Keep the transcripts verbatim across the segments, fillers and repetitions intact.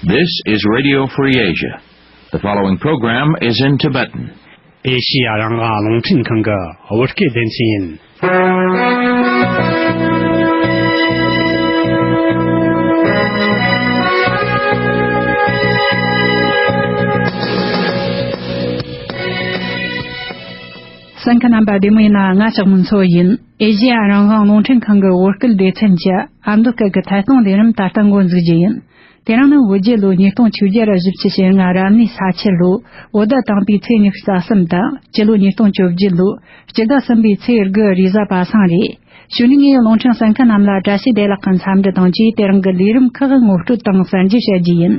This is Radio Free Asia. The following program is in Tibetan. ཨེ་ཤི་ཡ་རང་དབང་རླུང་འཕྲིན་ཁང་གི་བོད་སྐད་སྡེ་ཚན་ཡིན། གསན་མཁན་རྣམ་པ་བདེ་མོ་ཡིན་ན། ང་ལྕགས་མོ་མཚོ་ཡིན། ཨེ་ཤི་ཡ་རང་དབང་རླུང་འཕྲིན་ཁང་གི་བོད་སྐད་སྡེ་ཚན་གྱི་ཨ་མདོ་སྐད་ཀྱི་ཐད་གཏོང་ལས་རིམ་ད་ལྟ་འགོ་འཛུགས་རྒྱུ་ཡིན། དེ་རིང་ནི་བོད་རྒྱལ་ལོ་ཉིས་སྟོང་བཅོ་བརྒྱད་ར་བཞི་བཅུ་ཞེ་ལྔ་རབ་གནས་ས་ཁྱི་ལོ། བོད་ཟླ་དང་པའི་ཚེས་ཉི་ཤུ་རྩ་གསུམ་དང་། སྤྱི་ལོ་ཉིས་སྟོང་བཅོ་བརྒྱད་ལོ། སྤྱི་ཟླ་གསུམ་པའི་ཚེས་དགུ་རེས་གཟའ་པ་སངས་རེད། གཞུག་ནས་ངས་རླུང་འཕྲིན་གསན་མཁན་རྣམས་ལ་བཀྲ་ཤིས་བདེ་ལེགས་ཀྱི་འཚམས་འདྲི་དང་བཅས། དེ་རིང་གི་ལས་རིམ་ཁག་ངོ་སྤྲོད་དང་གསན་རྒྱུ་བྱ་རྒྱུ་ཡིན།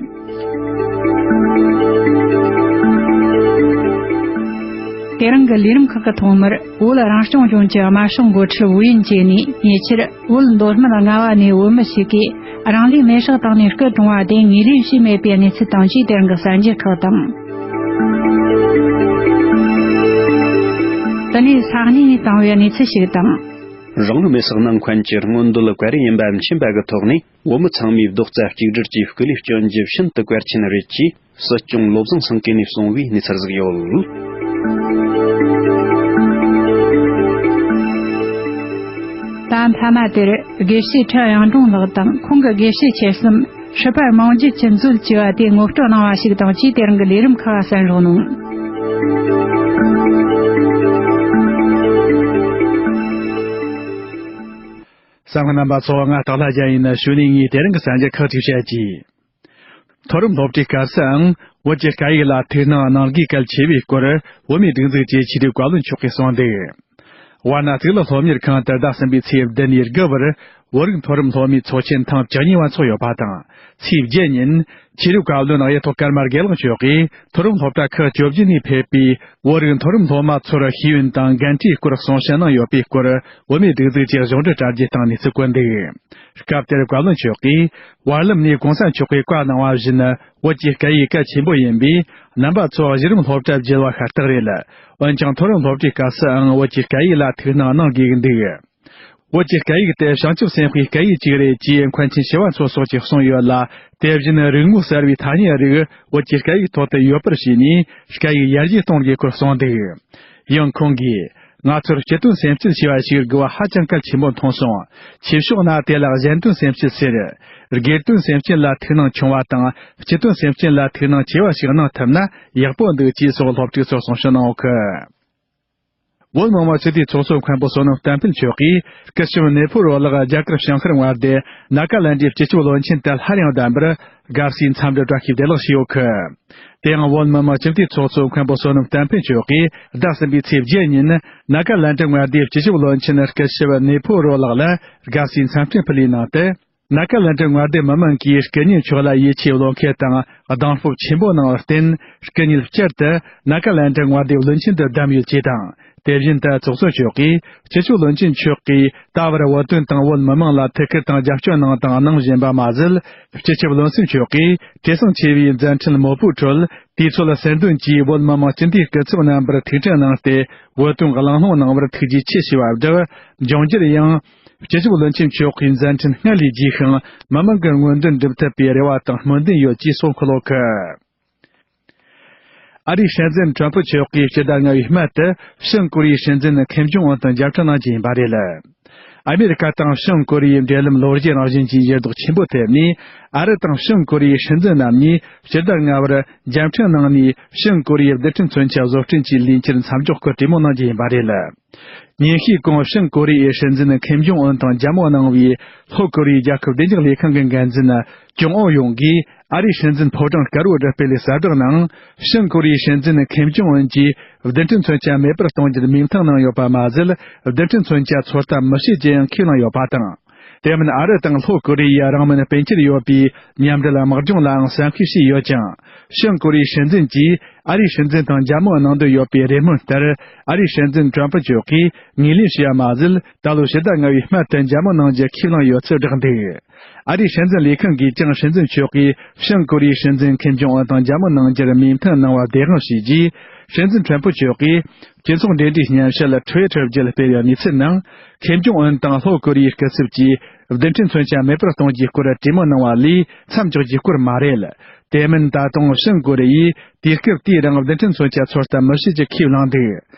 དེ་རིང་གི་ལས་རིམ་ཁག་གི་ཐོག་མར། བོད་རང་སྐྱོང་ལྗོངས་ཀྱི་དམར་ཤོག་འགོ་ཁྲིད་ཝུ་ཡིན་ཅེ་ནས་ཉེ་ཆར་བོད་མདོ་སྨད་རྔ་བ་ནས་བོད་མི་ཞིག་གིས་རང་ལུས་མེར་སྲེག་བཏང་ནས་སྐུ་གྲོངས་པ་དེ་ངོས་ལེན་བྱས་མེད་པའི་གནས་ཚུལ་དང་བཅས། དེ་རིང་གི་གསར་འགྱུར་ཁག་དང་། དེ་ནས་ས་གནས་ནས་བཏང་བའི་གནས་ཚུལ་ཞིག་དང་། རང་ལུས་མེར་སྲེག་གནང་མཁན་གྱི་མངོན་འདོད་བཀའ་དྲིན་ཡིན་པ་མཁྱེན་པ་གི་ཐོག་ནས། བོད་མི་ཚང་མས་རྡོག་རྩ་གཅིག་སྒྲིལ་གྱིས་སྐུ་ལུས་སྐྱོན་རྒྱུ་ཤིན་ཏུ་གལ་ཆེན་རེད་ཅེས། སྲིད་སྐྱོང་བློ་བཟང་སེང་གེ་ནས་གསུངས་པའི་གནས་ཚུལ་ཟིག་ཡོད། ད་མཐའ་མ་དེར་དགེ་བཤེས་ཁྲི་གཡུང་དྲུང་ལགས་དང་ཁོང་གི་དགེ་བཤེས་ཁྱེད་གསུམ་སྲིད་པ་རྨང་རྒྱུད་ཀྱི་མཛོད་ཅེས་པ་དེ་ངོ་སྤྲོད་གནང་བ་ཞིག་དང་བཅས། དེ་རིང་གི་ལས་རིམ་ཁག་གསན་རོགས་གནང་། གསན་མཁན་རྣམ་པ་ཚོ། ང་སྟག་ལྷ་རྒྱལ་ཡིན། གཞུག་ནས་ངས་དེ་རིང་གི་གསར་འགྱུར་ཁག་ཅིག་བཤད་ཀྱི། མཐོ་རིམ་སློབ་གྲྭའི་སྐབས་སུའང་བོད་ཀྱི་སྐད་ཡིག་ལ་ཐུགས་སྣང་གནང་དགོས་གལ་ཆེ་བའི་སྐོར། བོད་མིའི་སྒྲིག་འཛུགས་ཀྱི་ཆོས་རིག་བཀའ་བློན་མཆོག་གིས་གསུངས་འདུག། དབའ་རྣ་གཙུག་ལག་སློབ་གཉེར་ཁང་དུ་ཟླ་གསུམ་པའི་ཚེས་བདུན་ནས་དགུ་བར་བོད་རིགས་མཐོ་རིམ་སློབ་མའི་ཚོགས་ཆེན་ཐེངས་བཅུ་གཉིས་པ་འཚོགས་ཡོད་པ་དང་། ཚེས་བརྒྱད་ཉིན་ཆོས་རིག་བཀའ་བློན་གཡུ་ཐོག་ཀརྨ་དགེ་ལེགས་མཆོག་གིས་མཐོ་རིམ་སློབ་གྲྭ་ཁག་བཅོ་བརྒྱད་ནས་ཕེབས་པའི་བོད་རིགས་མཐོ་རིམ་སློབ་མ་ཚོར་ཤེས་ཡོན་དང་འགན་འཁྲིའི་སྐོར་གསུང་བཤད་གནང་ཡོད་པའི་སྐོར། བོད་མིའི་སྒྲིག་འཛུགས་ཀྱི་གཞུང་འབྲེལ་དྲ་རྒྱའི་སྟེང་གནས་ཚུལ་བཀོད་འདུག། སྐབས་དེར་བཀའ་བློན་མཆོག་གིས། བར་ལམ་ནས་གོང་ས་མཆོག་གིས་བཀའ་གནང་བ་བཞིན། བོད་ཀྱི་སྐད་ཡིག་གལ་ཆེན་པོ་ཡིན་པས། རྣམ་པ་ཚོ་གཞི་རིམ་སློབ་གྲྭ་བརྒྱུད་པ་ཤ་སྟག་རེད། འོན་ཀྱང་མཐོ་རིམ་སློབ་གྲྭའི་སྐབས་སུའང་བོད་ཀྱི་སྐད་ཡིག་ལ་ཐུགས་སྣང་གནང་དགོས་ཀྱི་འདུག། བོད་ཀྱི་སྐད་ཡིག་དེ་བྱང་ཆུབ་སེམས་དཔའི་སྐད་ཡིག་ཅིག་རེད་ཅེས་མཁན་ཆེན་ཞི་བ་འཚོ་སོགས་ཀྱིས་གསུངས་ཡོད་ལ། དེ་བཞིན་རིག་དངོས་གསར་བའི་ཐ་སྙད་རིགས་བོད་ཀྱི་སྐད་ཡིག་ཐོག་ཏུ་ཡོད་པར་བྱས་ནས་སྐད་ཡིག་ཡར་རྒྱས་གཏོང་དགོས་སྐོར་གསུངས་འདུག། ཡང་ཁོང་གིས། ང་ཚོར་སྤྱི་དོན་སེམས་བསྐྱེད་ཞེས་པ་ཞིག་དགོས་པ་ཧ་ཅང་གལ་ཆེན་པོ་མཐོང་སོང་། ཆོས་ཕྱོགས་ན་དེ་ལ་གཞན་དོན་སེམས་བསྐྱེད་ཟེར། སྒེར་དོན་སེམས་བསྐྱེད་ལ་ཐུགས་སྣང་ཆུང་བ་དང་སྤྱི་དོན་སེམས་བསྐྱེད་ལ་ཐུགས་སྣང་ཆེ་བ་ཞིག་གནང་ཐུབ་ན་ཡག་པོ་འདུག་ཅེས་སོགས་སློབ་ཕྲུག་ཚོར་གསུང་བཤད་གནང་ཡོད་གི། བོད་མི་མང་སྤྱི་འཐུས་ཚོགས་གཙོ་མཁན་པོ་བསོད་ནམས་བསྟན་འཕེལ་མཆོག་གིས་སྐུ་ཞབས་ནེ་ཕོ་རོ་ལགས་རྒྱ་གར་བྱང་ཤར་མངའ་སྡེ་ན་ཀ་ལན་ཌའི་སྤྱི་ཁྱབ་བློན་ཆེན་དུ་སླར་ཡང་གདམ་པར་དགའ་བསུའི་འཚམས་འདྲི་བཀྲ་ཤིས་བདེ་ལེགས་ཞུས་ཡོད་གི། དེ་ཡང་བོད་མི་མང་སྤྱི་འཐུས་ཚོགས་གཙོ་མཁན་པོ་བསོད་ནམས་བསྟན་འཕེལ་མཆོག་གིས་ཟླ་གསུམ་པའི་ཚེས་བརྒྱད་ཉིན་ན་ཀ་ལན་ཌ་མངའ་སྡེའི་སྤྱི་ཁྱབ་བློན་ཆེན་སྐུ་ཞབས་ནེ་ཕོ་རོ་ལགས་ལ་དགའ་བསུའི་འཚམས་འཕྲིན་ཕུལ་བའི་ནང་དུ། ན་ཀ་ལན་ཌ་མངའ་སྡེ་མི་མང་གིས་སྐུ་ཉིད་མཆོག་ལ་ཡིད་ཆེས་བློ་འཁེལ་དང་གདེང་སྤོབས་ཆེན་པོ་གནང་བར་བརྟེན། སྐུ་ཉིད་བསྐྱར་དུ་ན་ཀ་ལན་ཌ་མངའ་སྡེའི་བློན་ཆེན་དུ་བདམས་ཡོད་ཅེས་དང་། དེ་བཞིན་དུ་ཚོགས་གཙོ་མཆོག་གིས་སྤྱི་ཁྱབ་བློན་ཆེན་མཆོག་གིས་ད་བར་བོད་དོན་དང་བོད་མི་མང་ལ་ཐུགས་ཁུར་དང་རྒྱབ་སྐྱོར་གནང་དང་གནང་བཞིན་པ་མ་ཟད། སྤྱི་ཁྱབ་བློན་སེང་མཆོག་གིས་བྲེལ་ཟིང་ཆེ་བའི་མཛད་འཕྲིན་མོད་པོའི་ཁྲོད་དུས་ཚོད་ཟད་འདོད་ཀྱིས་བོད་མི་མང་སྤྱི་འཐུས་སྐུ་ཚབ་རྣམ་པར་ཐུགས་ཁྲལ་གནང་སྟེ་བོད་དོན་གླེང་སློང་གནང་བར་ཐུགས་རྗེ་ཆེ་ཞུ་བ་བསྒྲགས། འབྱུང་འགྱུར་ཡང་། སྤྱི་ཁྱབ་བློན་ཆེན་མཆོག་གི་མཛད་འཕྲིན་སྔར་ལས་རྒྱས་ཤིང་། མི་མང་གི་མངོན་འདོད་འགྲུབ་ཐུབ་པའི་རེ་བ་དང་སྨོན་འདུན་ཡོད་ཅེས་གསུངས་ཁུལ་ལོ་ཁི། ཨ་རིའི་སྲིད་འཛིན་ཁྲོམ་ཕུ་མཆོག་གིས་སྤྱི་ཟླ་ལྔ་བའི་སྨད་དུ་བྱང་ཀོ་རི་ཡའི་སྲིད་འཛིན་ཁེམ་ཇོང་ཨུན་དང་མཇལ་འཕྲད་གནང་རྒྱུ་ཡིན་པ་རེད། ཨ་མེ་རི་ཁ་དང་བྱང་ཀོ་རི་ཡའི་འབྲེལ་ལམ་ལོ་རྒྱུས་རང་བཞིན་གྱི་འགྱུར་ལྡོག་ཆེན་པོ་ཐེབས་ནས། ཨ་རི་དང་བྱང་ཀོ་རི་ཡའི་སྲིད་འཛིན་རྣམ་གཉིས་སྤྱི་ཟླ་ལྔ་བར་མཇལ་འཕྲད་གནང་ནས། བྱང་ཀོ་རི་ཡའི་རྡུལ་ཕྲན་མཚོན་ཆ་བཟོ་སྐྲུན་གྱི་ལས་འཆར་མཚམས་འཇོག་སྐོར་གྲོས་མོལ་གནང་རྒྱུ་ཡིན་པ་རེད། ཉིན་ཤས་གོང་བྱང་ཀོ་རི་ཡའི་སྲིད་འཛིན་ཁེམ་ཇོང་ཨུན་དང་མཇལ་མོལ་གནང་བའི་ལྷོ་ཀོ་རི་ཡའི་རྒྱལ་ཁབ་བདེ་འཇགས་ལས་ཁང་གི་འགན་འཛིན་ཅུང་ཨོ་ཡུང་གིས་ཨ་རིའི་སྲིད་འཛིན་ཕོ་བྲང་དཀར་པོར་སྤེལ་བའི་གསལ་བསྒྲགས་ནང་། བྱང་ཀོ་རི་ཡའི་སྲིད་འཛིན་ཁེམ་ཇོང་ཨུན་གྱིས་རྡུལ་ཕྲན་མཚོན་ཆ་མེད་པར་གཏོང་རྒྱུར་མོས་མཐུན་གནང་ཡོད་པ་མ་ཟད། རྡུལ་ཕྲན་མཚོན་ཆ་ཚོད་ལྟ་མི་བྱེད་ཅེས་ཡང་ཁས་བླངས་ཡོད་པ་དང་། དེ་མིན་ཨ་རི་དང་ལྷོ་ཀོ་རི་ཡའི་རང་མོས་སྤེལ་འཆར་ཡོད་པའི་མཉམ་འབྲེལ་དམག་སྦྱོང་ལའང་བསམ་ཤེས་བྱས་ཡོད་ཅིང་། བྱང་ཀོ་རི་ཡའི་སྲིད་འཛིན་གྱིས་ཨ་རིའི་སྲིད་འཛིན་དང་མཇལ་མོལ་གནང་འདོད་ཡོད་པའི་རེ་སྨོན་ལྟར། ཨ་རིའི་སྲིད་འཛིན་ཀྲམ་པུ་མཆོག་གིས་ངོས་ལེན་བྱས་པ་མ་ཟད། ད་ལོའི་ཕྱི་ཟླ་ལྔ་བའི་སྨད་དུ་མཇལ་མོལ་གནང་རྒྱུ་ཁས་བླངས་ཡོད་ཚུལ་བསྒྲགས་འདུག། ཨ་རིའི་སྲིད་འཛིན་ལས་ཁང་གིས་ཀྱང་སྲིད་འཛིན་མཆོག་གིས་བྱང་ཀོ་རི་ཡའི་སྲིད་འཛིན་ཁེམ་ཇོང་ཨུན་དང་མཇལ་མོལ་གནང་རྒྱུར་མོས་མཐུན་གནང་བ་བདེན་དཔང་བྱས་རྗེས། སྲིད་འཛིན་ཁྲོམ་ཕུ་མཆོག་གིས་སྤྱི་ཚོགས་འབྲེལ་འདྲིས་སྙན་ཞུ་ལ་ཁྲི་ཝེ་ཁྲི་བརྒྱུད་སྤེལ་བའི་གནས་ཚུལ་ནང་། ཁེམ་ཇོང་ཨུན་དང་ལྷོ་ཀོ་རི་ཡའི་སྐུ་ཚབ་ཀྱིས་རྡུལ་ཕྲན་མཚོན་ཆ་མེད་པར་གཏོང་རྒྱུའི་སྐོར་གྲོས་མོལ་གནང་བ་ལས་མཚམས་འཇོག་རྒྱུའི་སྐོར་མ་རེད། དེ་མིན་ད་དུང་བྱང་ཀོ་རི་ཡས་དུས་སྐབས་དེའི་རིང་རྡུལ་ཕྲན་མཚོན་ཆ་ཚོད་ལྟ་མི་བྱེད་རྒྱུ་ཁས་བླངས་འདུག་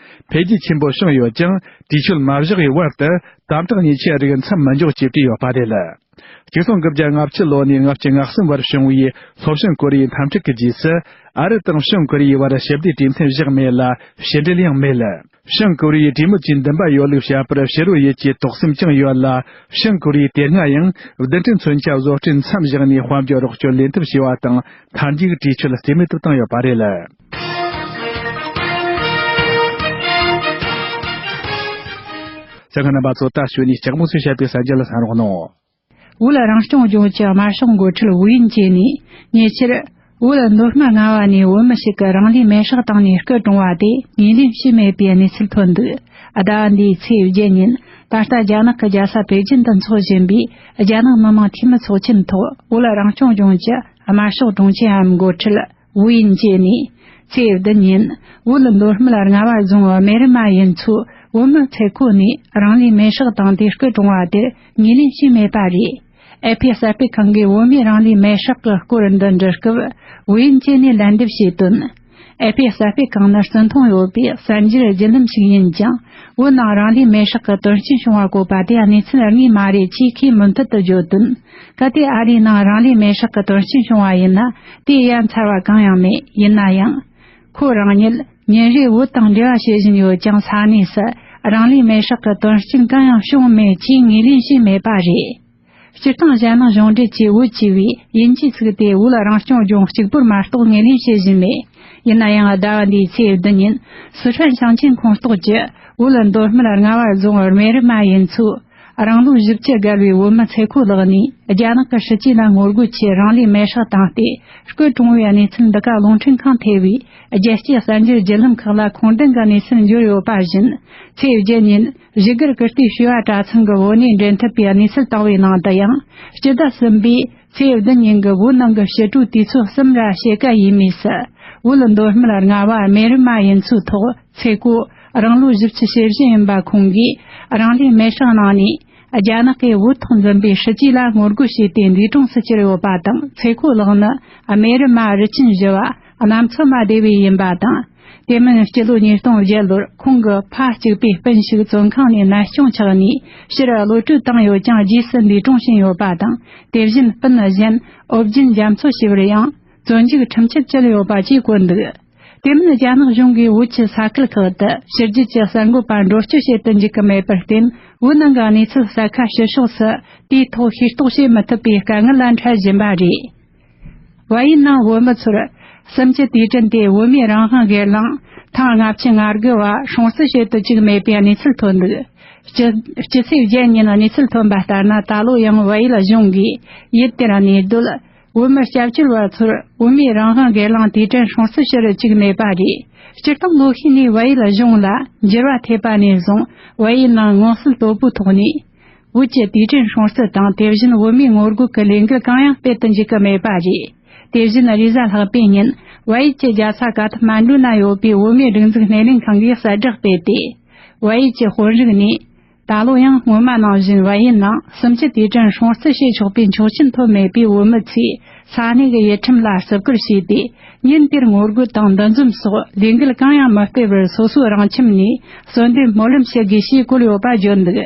འཕེལ་རྒྱས་ཆེན་པོ་བྱུང་ཡོད་ཀྱང་དུས་ཚོད་མ་བཞག་པའི་བར་དུ་དམ་དྲག་ཉེས་ཆད་རིགས་མཚམས་མི་འཇོག་ཅེས་བྲིས་ཡོད་པ་རེད། ཆིག་སྟོང་དགུ་བརྒྱ་ལྔ་བཅུ་ལོ་ནས་ལྔ་བཅུ་ང་གསུམ་བར་བྱུང་བའི་ལྷོ་བྱང་ཀོ་རི་ཡའི་འཐབ་འཁྲུག་གི་རྗེས་སུ། ཨ་རི་དང་བྱང་ཀོ་རི་ཡའི་བར་ཞི་བདེའི་གྲོས་མཐུན་བཞག་མེད་ལ་ཕྱི་འབྲེལ་ཡང་མེད། བྱང་ཀོ་རི་ཡའི་གྲོས་མོལ་གྱི་འདུན་པ་ཡོད་ལུགས་བཤད་པར་ཕྱི་རོལ་ཡུལ་གྱི་དོགས་སེམས་ཀྱང་ཡོད་ལ། བྱང་ཀོ་རི་ཡས་དེ་སྔ་ཡང་རྡུལ་ཕྲན་མཚོན་ཆ་བཟོ་སྐྲུན་མཚམས་བཞག་ནས་དཔལ་འབྱོར་རོགས་སྐྱོར་ལེན་ཐབས་བྱས་པ་དང་མཐའ་མཇུག་གྲོས་ཆོད་རྩིས་མེད་དུ་བཏང་ཡོད་པ་རེད། ས་ག་རྣམ་པ་ཚོ་ད་གཞུག་ནས་ལྕགས་མོ་ཚོས་བཤད་པའི་གསར་འགྱུར་ལ་གསན་རོགས་གནང་། བོད་རང་སྐྱོང་ལྗོངས་ཀྱི་དམར་ཤོག་འགོ་ཁྲིད་ཝུའུ་དབྱིན་ཅེ་ནས་ཉེ་ཆར་བོད་མདོ་སྨད་རྔ་བ་ནས་བོད་མི་ཞིག་གིས་རང་ལུས་མེར་སྲེག་བཏང་ནས་སྐུ་གྲོངས་པ་དེ་ངོས་ལེན་བྱས་མེད་པའི་གནས་ཚུལ་ཐོན་འདུག་ཟླ་བ་འདིའི་ཚེས་བརྒྱད་ཉིན་ད་ལྟ་རྒྱ་ནག་གི་རྒྱལ་ས་པེ་ཅིན་དུ་འཚོགས་བཞིན་པའི་རྒྱ་ནག་མི་དམངས་འཐུས་མི་ཚོགས་ཆེན་ཐོག་བོད་རང་སྐྱོང་ལྗོངས་ཀྱི་དམར་ཤོག་དྲུང་ཆེ་འམ་འགོ་ཁྲིད་ཝུའུ་དབྱིན་ཅེ་ནས་ཚེས་བདུན་ཉིན་བོད་མདོ་སྨད་རྔ་བ་རྫོང་རྨེ་རུ་མ་ཡུལ་ཚོའི་བོད་མི་ཚེ་ཁོ་ནས་རང་ལུས་མེར་སྲེག་བཏང་སྟེ་སྐུ་གྲོངས་པ་དེར་ངོས་ལེན་བྱས་མེད་པ་རེད། ཨེ་ཕི་གསར་སྤེལ་ཁང་གིས་བོད་མིའི་རང་ལུས་མེར་སྲེག་གི་སྐོར་འདི་འབྲི་སྐབས་ཝུའུ་དབྱིན་ཅེ་ནས་ལན་འདེབས་བྱས་དོན། ཨེ་ཕི་གསར་སྤེལ་ཁང་ནི་བརྩི་མཐོང་ཡོད་པའི་གསར་འགྱུར་བརྒྱུད་ལམ་ཞིག་ཡིན་ཀྱང་བོད་ནང་རང་ལུས་མེར་སྲེག་གི་དོན་རྐྱེན་བྱུང་བ་བཀོད་པ་དེ་གནས་ཚུལ་དངོས་མ་རེད་ཅེས་ཁོས་མུ་མཐུད་དུ་བརྗོད་དོན། གལ་ཏེ་ཨ་རིའི་ནང་རང་ལུས་མེར་སྲེག་གི་དོན་རྐྱེན་བྱུང་བ་ཡིན་ན་དེ་ཡ་མཚར་བ་གང་ཡང་མེད། ཡིན་ན་ཡང་། ཁོ་རང་ཉིད་ཉིན་རེ་བོད་དང་འབྲེལ་བ་བྱེད་བཞིན་ཡོད་ཀྱང་ས་གནས་སུ་རང་ལུས་མེར་སྲེག་གི་དོན་རྐྱེན་གང་ཡང་བྱུང་མེད་ཅེས་ངོས་ལེན་བྱས་མེད་པ་རེད། སྤྱིར་བཏང་རྒྱ་ནག་གཞུང་འབྲེལ་གྱི་བོད་ཅེས་པའི་དབྱིན་ཇིའི་ཚིག་དེ་བོད་རང་སྐྱོང་ལྗོངས་གཅིག་པུར་མ་གཏོགས་ངོས་ལེན་བྱེད་བཞིན་མེད། ཡིན་ན་ཡང་ཟླ་བ་འདིའི་ཚེས་བདུན་ཉིན་སི་ཁྲོན་ཞིང་ཆེན་ཁོངས་གཏོགས་ཀྱི་བོད་མདོ་སྨད་རྔ་བ་རྫོང་རྨེ་རུ་མ་ཡུལ་ཚོའི་རང་ལོ་བཞི་བཅུ་བརྒལ་བའི་བོད་མི་ཚེ་ཁོ་ལགས་ནས་རྒྱ་ནག་གི་སྲིད་ཇུས་ལ་ངོ་རྒོལ་ཆེད་རང་ལུས་མེར་སྲེག་བཏང་སྟེ་སྐུ་གྲོངས་པའི་གནས་ཚུལ་འདི་ག་རླུང་འཕྲིན་ཁང་ཐེ་བའི་རྒྱལ་སྤྱིའི་གསར་འགྱུར་བརྒྱུད་ལམ་ཁག་ལ་ཁུངས་ལྡན་གྱི་གནས་ཚུལ་འབྱོར་ཡོད་པ་བཞིན་ཚེས་བརྒྱད་ཉིན་བཞུགས་སྒར་ཀིརྟི་བྱེས་པ་གྲྭ་ཚང་གི་བོད་གནས་འདྲེན་ཐུབ་པའི་གནས་ཚུལ་བཏང་བའི་ནང་དུ་ཡང་སྤྱི་ཟླ་གསུམ་པའི་ཚེས་བདུན་ཉིན་གྱི་བོད་ནང་གི་ཕྱི་དྲོའི་དུས་ཚོད་གསུམ་ར་ཕྱེད་ཀ་ཡས་མས་སུ་བོད་མདོ་སྨད་རྔ་བ་རྨེ་རུ་མ་ཡུལ་ཚོའི་ཐོག་ཚེ་ཁོ་རང་ལོ་བཞི་བཅུ་ཞེ་བཞི་ཡིན་པ་ཁོང་གིས་རང་ལུས་མེར་སྲེག་གནང་ནས་རྒྱ་ནག་གིས་བོད་ཐོག་འཛིན་པའི་སྲིད་ཇུས་ལ་ངོ་རྒོལ་བྱས་ཏེ་འདས་གྲོངས་སུ་གྱུར་ཡོད་པ་དང་། ཚེ་ཁོ་ལགས་ནི་རྨེ་རུ་མ་རི་ཆེན་བཞི་བ་གནམ་མཚོ་མ་སྡེ་བའི་ཡིན་པ་དང་། དེ་མིན་སྤྱི་ལོ་ཉིས་སྟོང་བརྒྱད་ལོར་ཁོང་གི་ཕ་གཅིག་པའི་སྤུན་ཞིག་བཙོན་ཁང་ནས་ནད་བྱུང་ཆགས་ནས་ཕྱིར་གློད་གྲོལ་བཏང་ཡོད་ཀྱང་རྗེས་སུ་འདས་གྲོངས་ཕྱིན་ཡོད་པ་དང་། དེ་བཞིན་སྤུན་གཞན་འོ་བརྒྱན་རྒྱ་མཚོ་ཞེས་པར་ཡང་བཙོན་འཇུག་ཁྲིམས་ཆད་བཅད་ཡོད་པ་བཅས་བཀོད་འདུག་དེ་མིན་རྒྱ་ནག་གཞུང་གིས་བོད་ཀྱི་ས་ཁུལ་ཁག་ཏུ་ཕྱི་རྒྱལ་གྱི་གསར་འགོད་པ་འགྲོ་སྐྱོད་བྱེད་དུ་འཇུག་གི་མེད་པར་བརྟེན། བོད་ནང་གི་གནས་ཚུལ་གསལ་ཁ་ཕྱི་ཕྱོགས་སུ་དེའི་ཐོག་ཤེས་རྟོགས་བྱེད་མི་ཐུབ་པའི་དཀའ་ངལ་ལ་འཕྲད་བཞིན་པ་རེད། བལ་ཡུལ་ནང་བོད་མི་ཚོར་སུམ་ཅུ་དུས་དྲན་དེ་བོད་མིའི་རང་དབང་སྒེར་ལངས་ཐེངས་ལྔ་བཅུ་ང་དགུ་བ་སྲུང་བརྩི་བྱེད་དུ་བཅུག་མེད་པའི་གནས་ཚུལ་ཐོན་འདུག་སྤྱི་སྤྱི་ཚེས་བརྒྱད་ཉིན་གནས་ཚུལ་ཐོན་པ་ལྟར་ན། ད་ལོ་ཡང་བལ་ཡུལ་གཞུང་གིས་ཡུལ་དེར་གནས་སྡོད་བོད་མི་སྐྱབས་བཅོལ་བ་ཚོར་བོད་མིའི་རང་དབང་སྒེར་ལངས་དུས་དྲན་སྲུང་བརྩི་ཞུ་རུ་བཅུག་མེད་པ་རེད། སྤྱིར་བཏང་ལོ་ཤས་ནས་བལ་ཡུལ་གཞུང་ལ་འགྱུར་བ་ཐེབས་པ་ནས་བཟུང་། བལ་ཡུལ་ནང་མངོན་གསལ་དོད་པོའི་ཐོག་ནས་བོད་ཀྱི་དུས་དྲན་སྲུང་བརྩི་དང་། དེ་བཞིན་བོད་མིའི་ངོ་རྒོལ་གྱི་ལས་འགུལ་གང་ཡང་སྤེལ་དུ་འཇུག་གི་མེད་པ་རེད། དེ་བཞིན་རེས་གཟའ་ལྷག་པའི་ཉིན་བལ་ཡུལ་གྱི་རྒྱལ་ས་ཀ་ཐ་མན་ཌུ་ན་ཡོད་པའི་བོད་མིའི་སྒྲིག་འཛུགས་སྣེ་ལེན་ཁང་གིས་གསལ་བསྒྲགས་སྤེལ་ཏེ། བལ་ཡུལ་གྱི་དཔོན་རིགས་ནས། ད་ལོ་ཡང་སྔོན་མ་ནང་བཞིན་བལ་ཡུལ་ནང་སུམ་ཅུ་དུས་དྲན་སྲུང་བརྩི་བྱེད་ཆོག་པའི་ཆོག་མཆན་ཐོབ་མེད་པས། བོད་མི་ཚོས་ས་གནས་ཀྱི་ཡུལ་ཁྲིམས་ལ་བརྩི་བཀུར་བྱས་ཏེ། ཉིན་དེར་ངོ་རྒོལ་དང་འདུ་འཛོམས་སོགས་ལས་འགུལ་གང་ཡང་མི་སྤེལ་བར། སོ་སོའི་རང་ཁྱིམ་ནས་གསོལ་འདེབས་སྨོན་ལམ་ཞུ་དགོས་ཞེས་བཀོད་ཡོད་པ་བརྗོད་འདུག་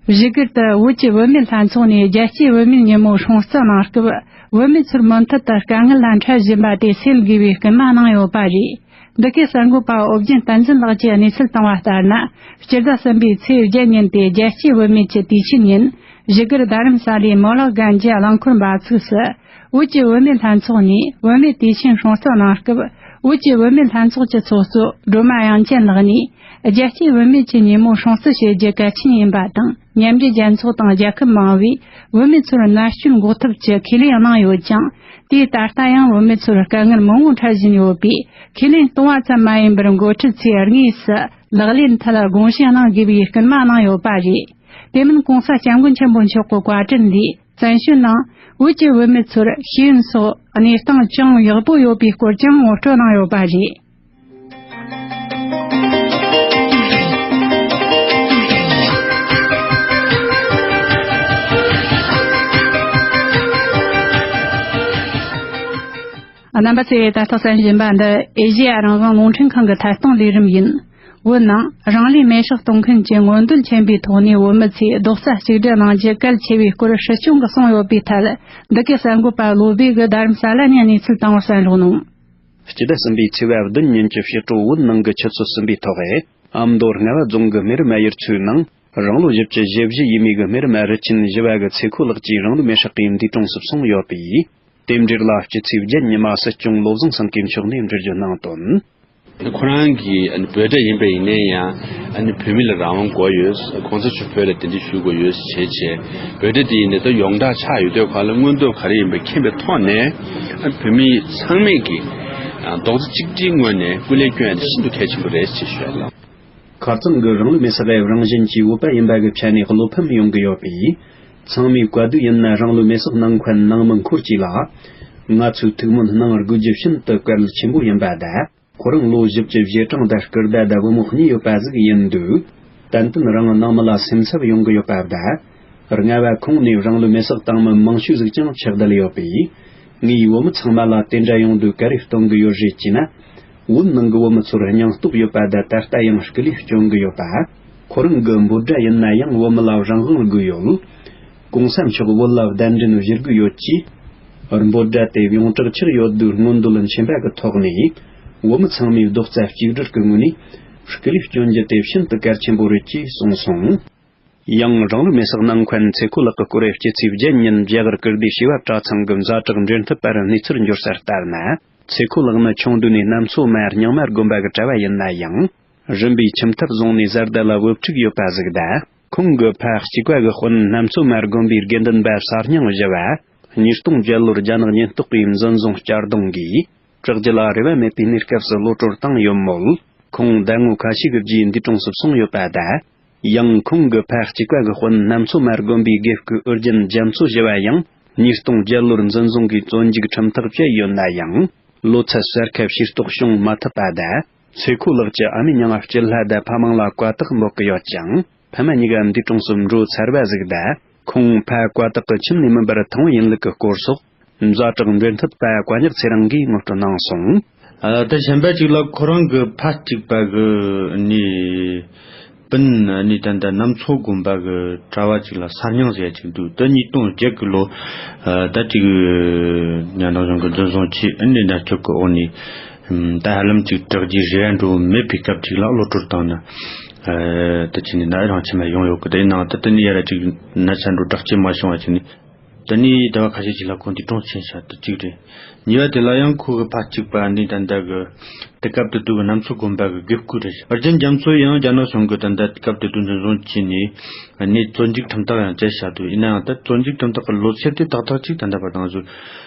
བཞུགས་སྒར་དུ་བོད་ཀྱི་བུད་མེད་ལྷན་ཚོགས་ནས་རྒྱལ་གཅེས་བུད་མེད་ཉིན་མོ་སྲུང་བརྩི་གནང་སྐབས། བུད་མེད་ཚོར་མུ་མཐུད་དུ་དཀའ་ངལ་ལ་འཕྲད་བཞིན་པ་དེ་སེལ་དགོས་པའི་སྐུལ་མ་གནང་ཡོད་པ་རེད། འདི་གའི་གསར་འགོད་པ་ཨོ་རྒྱན་བསྟན་འཛིན་ལགས་ཀྱིས་གནས་ཚུལ་བཏང་བ་ལྟར་ན། སྤྱི་ཟླ་གསུམ་པའི་ཚེས་བརྒྱད་ཉིན་ཏེ། རྒྱལ་གཅེས་བུད་མེད་ཀྱི་དུས་ཆེན་ཉིན། བཞུགས་སྒར་རྡ་རམ་ས་ལའི་མོ་ལག་གན་རྒྱའི་རླངས་འཁོར་འབབ་ཚུགས་སུ། བོད་ཀྱི་བུད་མེད་ལྷན་ཚོགས་ནས་བུད་མེད་དུས་ཆེན་སྲུང་བརྩི་གནང་སྐབས། བོད་ཀྱི་བུད་མེད་ལྷན་ཚོགས་ཀྱི་ཚོགས་གཙོ་སྒྲོལ་མ་དབྱངས་ཅན་ལགས་ནས། རྒྱལ་གཅེས་བུད་མེད་ཀྱི་ཉིན་མོ་སྲུང་བརྩི་བྱེད་རྒྱུ་གལ་ཆེན་ཡིན་པ་དང་། མཉམ་འབྲེལ་རྒྱལ་ཚོགས་དང་རྒྱལ་ཁབ་མང་བས་བུད་མེད་ཚོར་མནར་གཅོད་འགོག་ཐབས་ཀྱི་ཁས་ལེན་གནང་ཡོད་ཀྱང་། དེས་ད་ལྟ་ཡང་བུད་མེད་ཚོར་དཀའ་ངལ་མང་བོ་འཕྲད་བཞིན་ཡོད་པས། ཁས་ལེན་གཏོང་བ་ཙམ་མ་ཡིན་པར། འགོ་ཁྲིད་ཚོས་དངོས་སུ་ལག་ལེན་མཐིལ་དགོངས་བཞེས་གནང་དགོས་པའི་སྐུལ་མ་གནང་ཡོད་པ་རེད། དེ་མིན་༸གོང་ས་༸སྐྱབས་མགོན་ཆེན་པོ་མཆོག་གི་བཀའ་དྲིན་ལས། བཙན་བྱོལ་ནང་བོད་ཀྱི་བུད་མེད་ཚོར་ཤེས་ཡོན་སོགས་གནས་སྟངས་ཅུང་ཡག་པོ་ཡོད་པའི་སྐོར་ཀྱང་ངོ་སྤྲོད་གནང་ཡོད་པ་རེད། རྣམ་པ་ཚོས་ད་ལྟ་གསན་བཞིན་པ་འདི་ཨེ་ཤེ་ཡ་རང་དབང་རླུང་འཕྲིན་ཁང་གི་ཐད་གཏོང་ལས་རིམ་ཡིན། བོད་ནང་རང་ལུས་མེ་སྲེག་གཏོང་མཁན་གྱི་མངོན་འདོད་ཆེན་པོའི་ཐོག་ནས་བོད་མི་ཚོས་རྡོག་རྩ་གཅིག་སྒྲིལ་གནང་རྒྱུ་གལ་ཆེ་བའི་སྐོར་སྲིད་སྐྱོང་གིས་གསུངས་ཡོད་པའི་ཐད། འདི་གའི་གསར་འགོད་པ་བློ་བྷེ་གིས་རྡ་རམ་ས་ལ་ནས་གནས་ཚུལ་བཏང་བར་གསན་རོགས་གནང་། སྤྱི་ཟླ་གསུམ་པའི་ཚེས་པ་བདུན་ཉིན་གྱི་ཕྱི་དྲོ་བོད་ནང་གི་ཆུ་ཚོད་གསུམ་པའི་ཐོག་ཨ་མདོ་རྔ་བ་རྫོང་གི་སྨད་རི་མ་ཡུལ་ཚོའི་ནང་རང་ལོ་བཞི་བཅུ་ཞེ་བཞི་ཡས་མས་ཀྱི་སྨད་རི་མ་རི་ཆེན་བཞི་བ་གི་ཚེ་ཁོ་ལགས་ཀྱིས་རང་ལུས་མེ་སྲེག་གིས་འདས་གྲོངས་སུ་སོང་ཡོད་པས། དེ་འབྲེལ་ལ་སྤྱི་ཚེས་བརྒྱད་ཉི་མ་སྲིད་སྐྱོང་བློ་བཟང་སེང་གེ་མཆོག་ནས་འགྲེལ་བརྗོད་གནང་དོན། ཁོ་རང་གིས་ཨ་ནི་བོད་པ་ཡིན་པ་ཡིན་ནའི་ཡང་ཨ་ནི་བོད་མི་ལ་རང་དབང་དགོས་ཡོད། གོང་ས་མཆོག་བོད་ལ་གདན་འདྲེན་ཞུ་དགོས་ཡོད་ཟེར་བྱས་བྱས་བོད་དེ་དེ་ཡིན་ནའི་ད་ཡོངས་གྲགས་ཆགས་ཡོད་དུས་ག་ལ་མངོན་འདོད་ག་རེ་ཡིན་པ་མཁྱེན་པའི་ཐོག་ནས་ཨ་ནི་བོད་མི་ཚང་མས་ཀྱིས་ཨ་རྡོག་རྩ་གཅིག་སྒྲིལ་ངོས་ནས་སྐུ་ལས་སྐྱོན་ཡ་དེ་ཤིན་ཏུ་གལ་ཆེན་པོ་རེད་ཅེས་ཞུ་ཡ་ལགས། ཁ་རྩང་གི་རང་ལུས་མེ་སྲེག་ལས་རང་བཞིན་གྱིས་བོད་པ་ཡིན་པ་གི་ཆ་ནས་བློ་ཕམ་ཡོང་གི་ཡོད་པས། ཚང་མས་བཀའ་བསྡུར་ཡིན་ན་རང་ལུས་མེ་སྲེག་གནང་མཁན་ནང་མི་འཁོར་གྱིས་ལ། ང་ཚོའི་ཐུགས་སྨོན་གནང་དགོས་རྒྱུ་ཤིན་ཏུ་གལ་ཆེན་པོ་ཡིན་པ་དང་། ཁོ་རང་ལོ་བཞི་བཅུ་ཞེ་གྲངས་དང་སྐུ་ཟླ་དང་བུ་མོ་གཉིས་ཡོད་པ་ཟིག་ཡིན་དུས། ཏན་ཏན་རང་ནང་མི་ལ་སེམས་འཚབ་ཡོང་གི་ཡོད་པ་དང་། རྔ་བ་ཁོངས་ནས་རང་ལུས་མེ་སྲེག་བཏང་མི་མང་ཤོས་ཟིག་ཀྱང་ཆགས་བསྡད་ཡོད་པས། ངས་བོད་མི་ཚང་མ་ལ་དེ་འདྲ་ཡོང་དུས་ག་རེ་སྟོན་གི་ཡོད་རེད་ཅེ་ན། བོད་ནང་གི་བོད་མི་ཚོར་སྙིང་སྟོབས་ཡོད་པ་དང་ད་ལྟ་ཡང་སྐུ་ལུས་སྐྱོན་གི་ཡོད་པ། ཁོ་རང་གི་འབོད་སྒྲ་ཡིན་ན་ཡང་བོད་མི་ལ་རང་དབང་དགོས་ཡོད། གོང་ས་མཆོག་བོད་ལ་གདན་འདྲེན་ཞུ་དགོས་ཡོད་ཅེས། འབོད་སྒྲ་དེ་ཡོངས་གྲགས་ཆགས་ཡོད་དུས་མངོན་འདོད་ཆེན་པོ་གི་ཐོག་ནས། བོད་མི་ཚང་མས་རྡོག་རྩ་གཅིག་སྒྲིལ་གྱི་ངོས་ནས་སྐུ་ལུས་སྐྱོན་རྒྱུ་དེ་ཤིན་ཏུ་གལ་ཆེན་པོ་རེད་ཅེས་གསུངས་སོང་། ཡང་རང་ལུས་མེ་སྲེག་གནང་མཁན་ཚེ་ཁོ་ལགས་ཀྱི་སྐོར་སྤྱི་ཚེས་བརྒྱད་ཉིན་རྒྱ་གར་ཀིརྟི་བྱེས་པ་གྲྭ་ཚང་གི་ཛ་དྲག་འབྲེལ་མཐུད་པར་གནས་ཚུལ་འབྱོར་གསལ་ལྟར་ན། ཚེ་ཁོ་ལགས་ནི་ཆུང་དུས་ནས་གནམ་མཚོ་མ་རྙིང་མ་དགོན་པ་གི་གྲྭ་བ་ཡིན་ན་ཡང་། རིམ་པས་ཁྱིམ་ཐབ་བཟུང་ནས་བཟའ་ཟླ་ལ་བུ་ཕྲུག་ཡོད་པ་ཟིག་དང་། ཁོང་གི་ཕ་གཅིག་པ་གི་དཔོན་གནམ་མཚོ་མ་དགོན་པའི་དགེ་འདུན་པ་གསར་རྙིང་བཞི་བ། ཉིས་སྟོང་བརྒྱད་ལོར་རྒྱ་ནག་ཉེན་རྟོག་པས་འཛིན་བཟུང་བསྐྱར་གཏོང་གིས། བྲག་རྒྱུད་ལ་རེ་བ་མེད་པའི་གནས་སྐབས་སུ་གློད་གྲོལ་བཏང་ཡོད་མོད། ཁོང་ཟླ་ངོ་ཁ་ཤས་ཀྱི་རྗེས་འདས་གྲོངས་སུ་སོང་ཡོད་པ་དང་། ཡང་ཁོང་གི་ཕ་གཅིག་པ་གི་དཔོན་གནམ་མཚོ་མ་དགོན་པའི་དགེ་བསྐོས་ཨོ་རྒྱན་རྒྱ་མཚོ་ཞུ་བ་ཡང་ཉིས་སྟོང་བརྒྱད་ལོར་འཛིན་བཟུང་གིས་བཙོན་འཇུག་ཁྲིམས་ཐག་བཅད་ཡོད་ན་ཡང་། ལོ་ཚད་གསར་ཁ་ཕྱིར་རྟོག་བྱུང་མ་ཐུབ་པ་དང་། ཚེ་ཁོ་ལགས་ཀྱི་ཨ་མའི་མྱིང་ང་སྐྱིད་ལྷ་དང་ཕ་མིང་ལ་བཀའ་བཏགས་འབོད་ཀྱི་ཡོད་ཅིང་། ཕ་མ་གཉིས་ཀ་འདས་གྲོངས་སུ་འགྲོ་ཚར་བ་ཟིག་དང་། ཁོང་ཕ་བཀའ་བཏགས་ཀྱི་ཁྱིམ་ནས་མིན་པར་ཐོན་ཡིན་ལུགས་ཀྱི་སྐོར་སོགས། ཛ་དྲག་འབྲེལ་མཐུད་པ་བཀའ་ཉག་ཚེ་རིང་གིས་ངོ་སྤྲོད་གནང་སོང་། ཨ། ད་གཞན་པ་ཅིག་ལ་ཁོ་རང་གི་ཕ་གཅིག་པ་གི་ནི་སྤུན་ནི་ད་ལྟ་གནམ་མཚོ་དགོན་པ་གི་གྲྭ་བ་ཅིག་ལ་གསར་རྙིང་ཟེར་ཡ་ཅིག་འདུག་ད་ཉིས་སྟོང་བརྒྱད་གི་ལོ་ད་ཅིག་ཉམས་རྟོགས་གཞུང་གི་འཛིན་བཟུང་བྱས། ཨ་ནི་མནར་གཅོད་ཀྱི་འོག་ནས་ད་ཧ་ལམ་ཅིག་དྲག་རྒྱུའི་རེ་བ་འགྲོ་མེད་པའི་སྐབས་ཅིག་ལ་གློད་གྲོལ་བཏང་ནས་ད་ཅིག་ནས་ན་རང་ཁྱིམ་ལ་ཡོང་ཡོད་གི། དེ་ནང་ད་དེ་ནས་ཡར་ཅིག་ན་ཚ་འགྲོ་དྲག་སྐྱེད་མ་བྱུང་བ་ཅིག་ནས། དེ་ནས་ཟླ་བ་ཁ་ཤས་ཅིག་ལ་ཁོང་འདས་གྲོངས་ཕྱིན་ཤག་དེ་གཅིག་རེད། གཉིས་པ་དེ་ལ་ཡང་ཁོ་གི་ཕ་གཅིག་པ་ནི་ད་ལྟ་གི་དེ་སྐབས་དེ་དུས་གནམ་མཚོ་དགོན་པ་གི་དགེ་བསྐོས་རེད། ཨོ་རྒྱན་རྒྱ་མཚོ་ཡང་རྒྱ་ནག་གཞུང་གི་ད་ལྟ་སྐབས་དེ་དུས་འཛིན་བཟུང་བྱས་ནས་ནི་བཙོན་འཇུག་ཁྲིམས་ཐག་ཡང་བཅད་བཞག་འདུག་ཡིན་ན་ཡང་ད་བཙོན་འཇུག་ཁྲིམས་ཐག་གི་ལོ་ཚད་དེ་ཏག་ཏག་ཅིག་ད་ལྟ་བར་དུ་ང་ཚོས་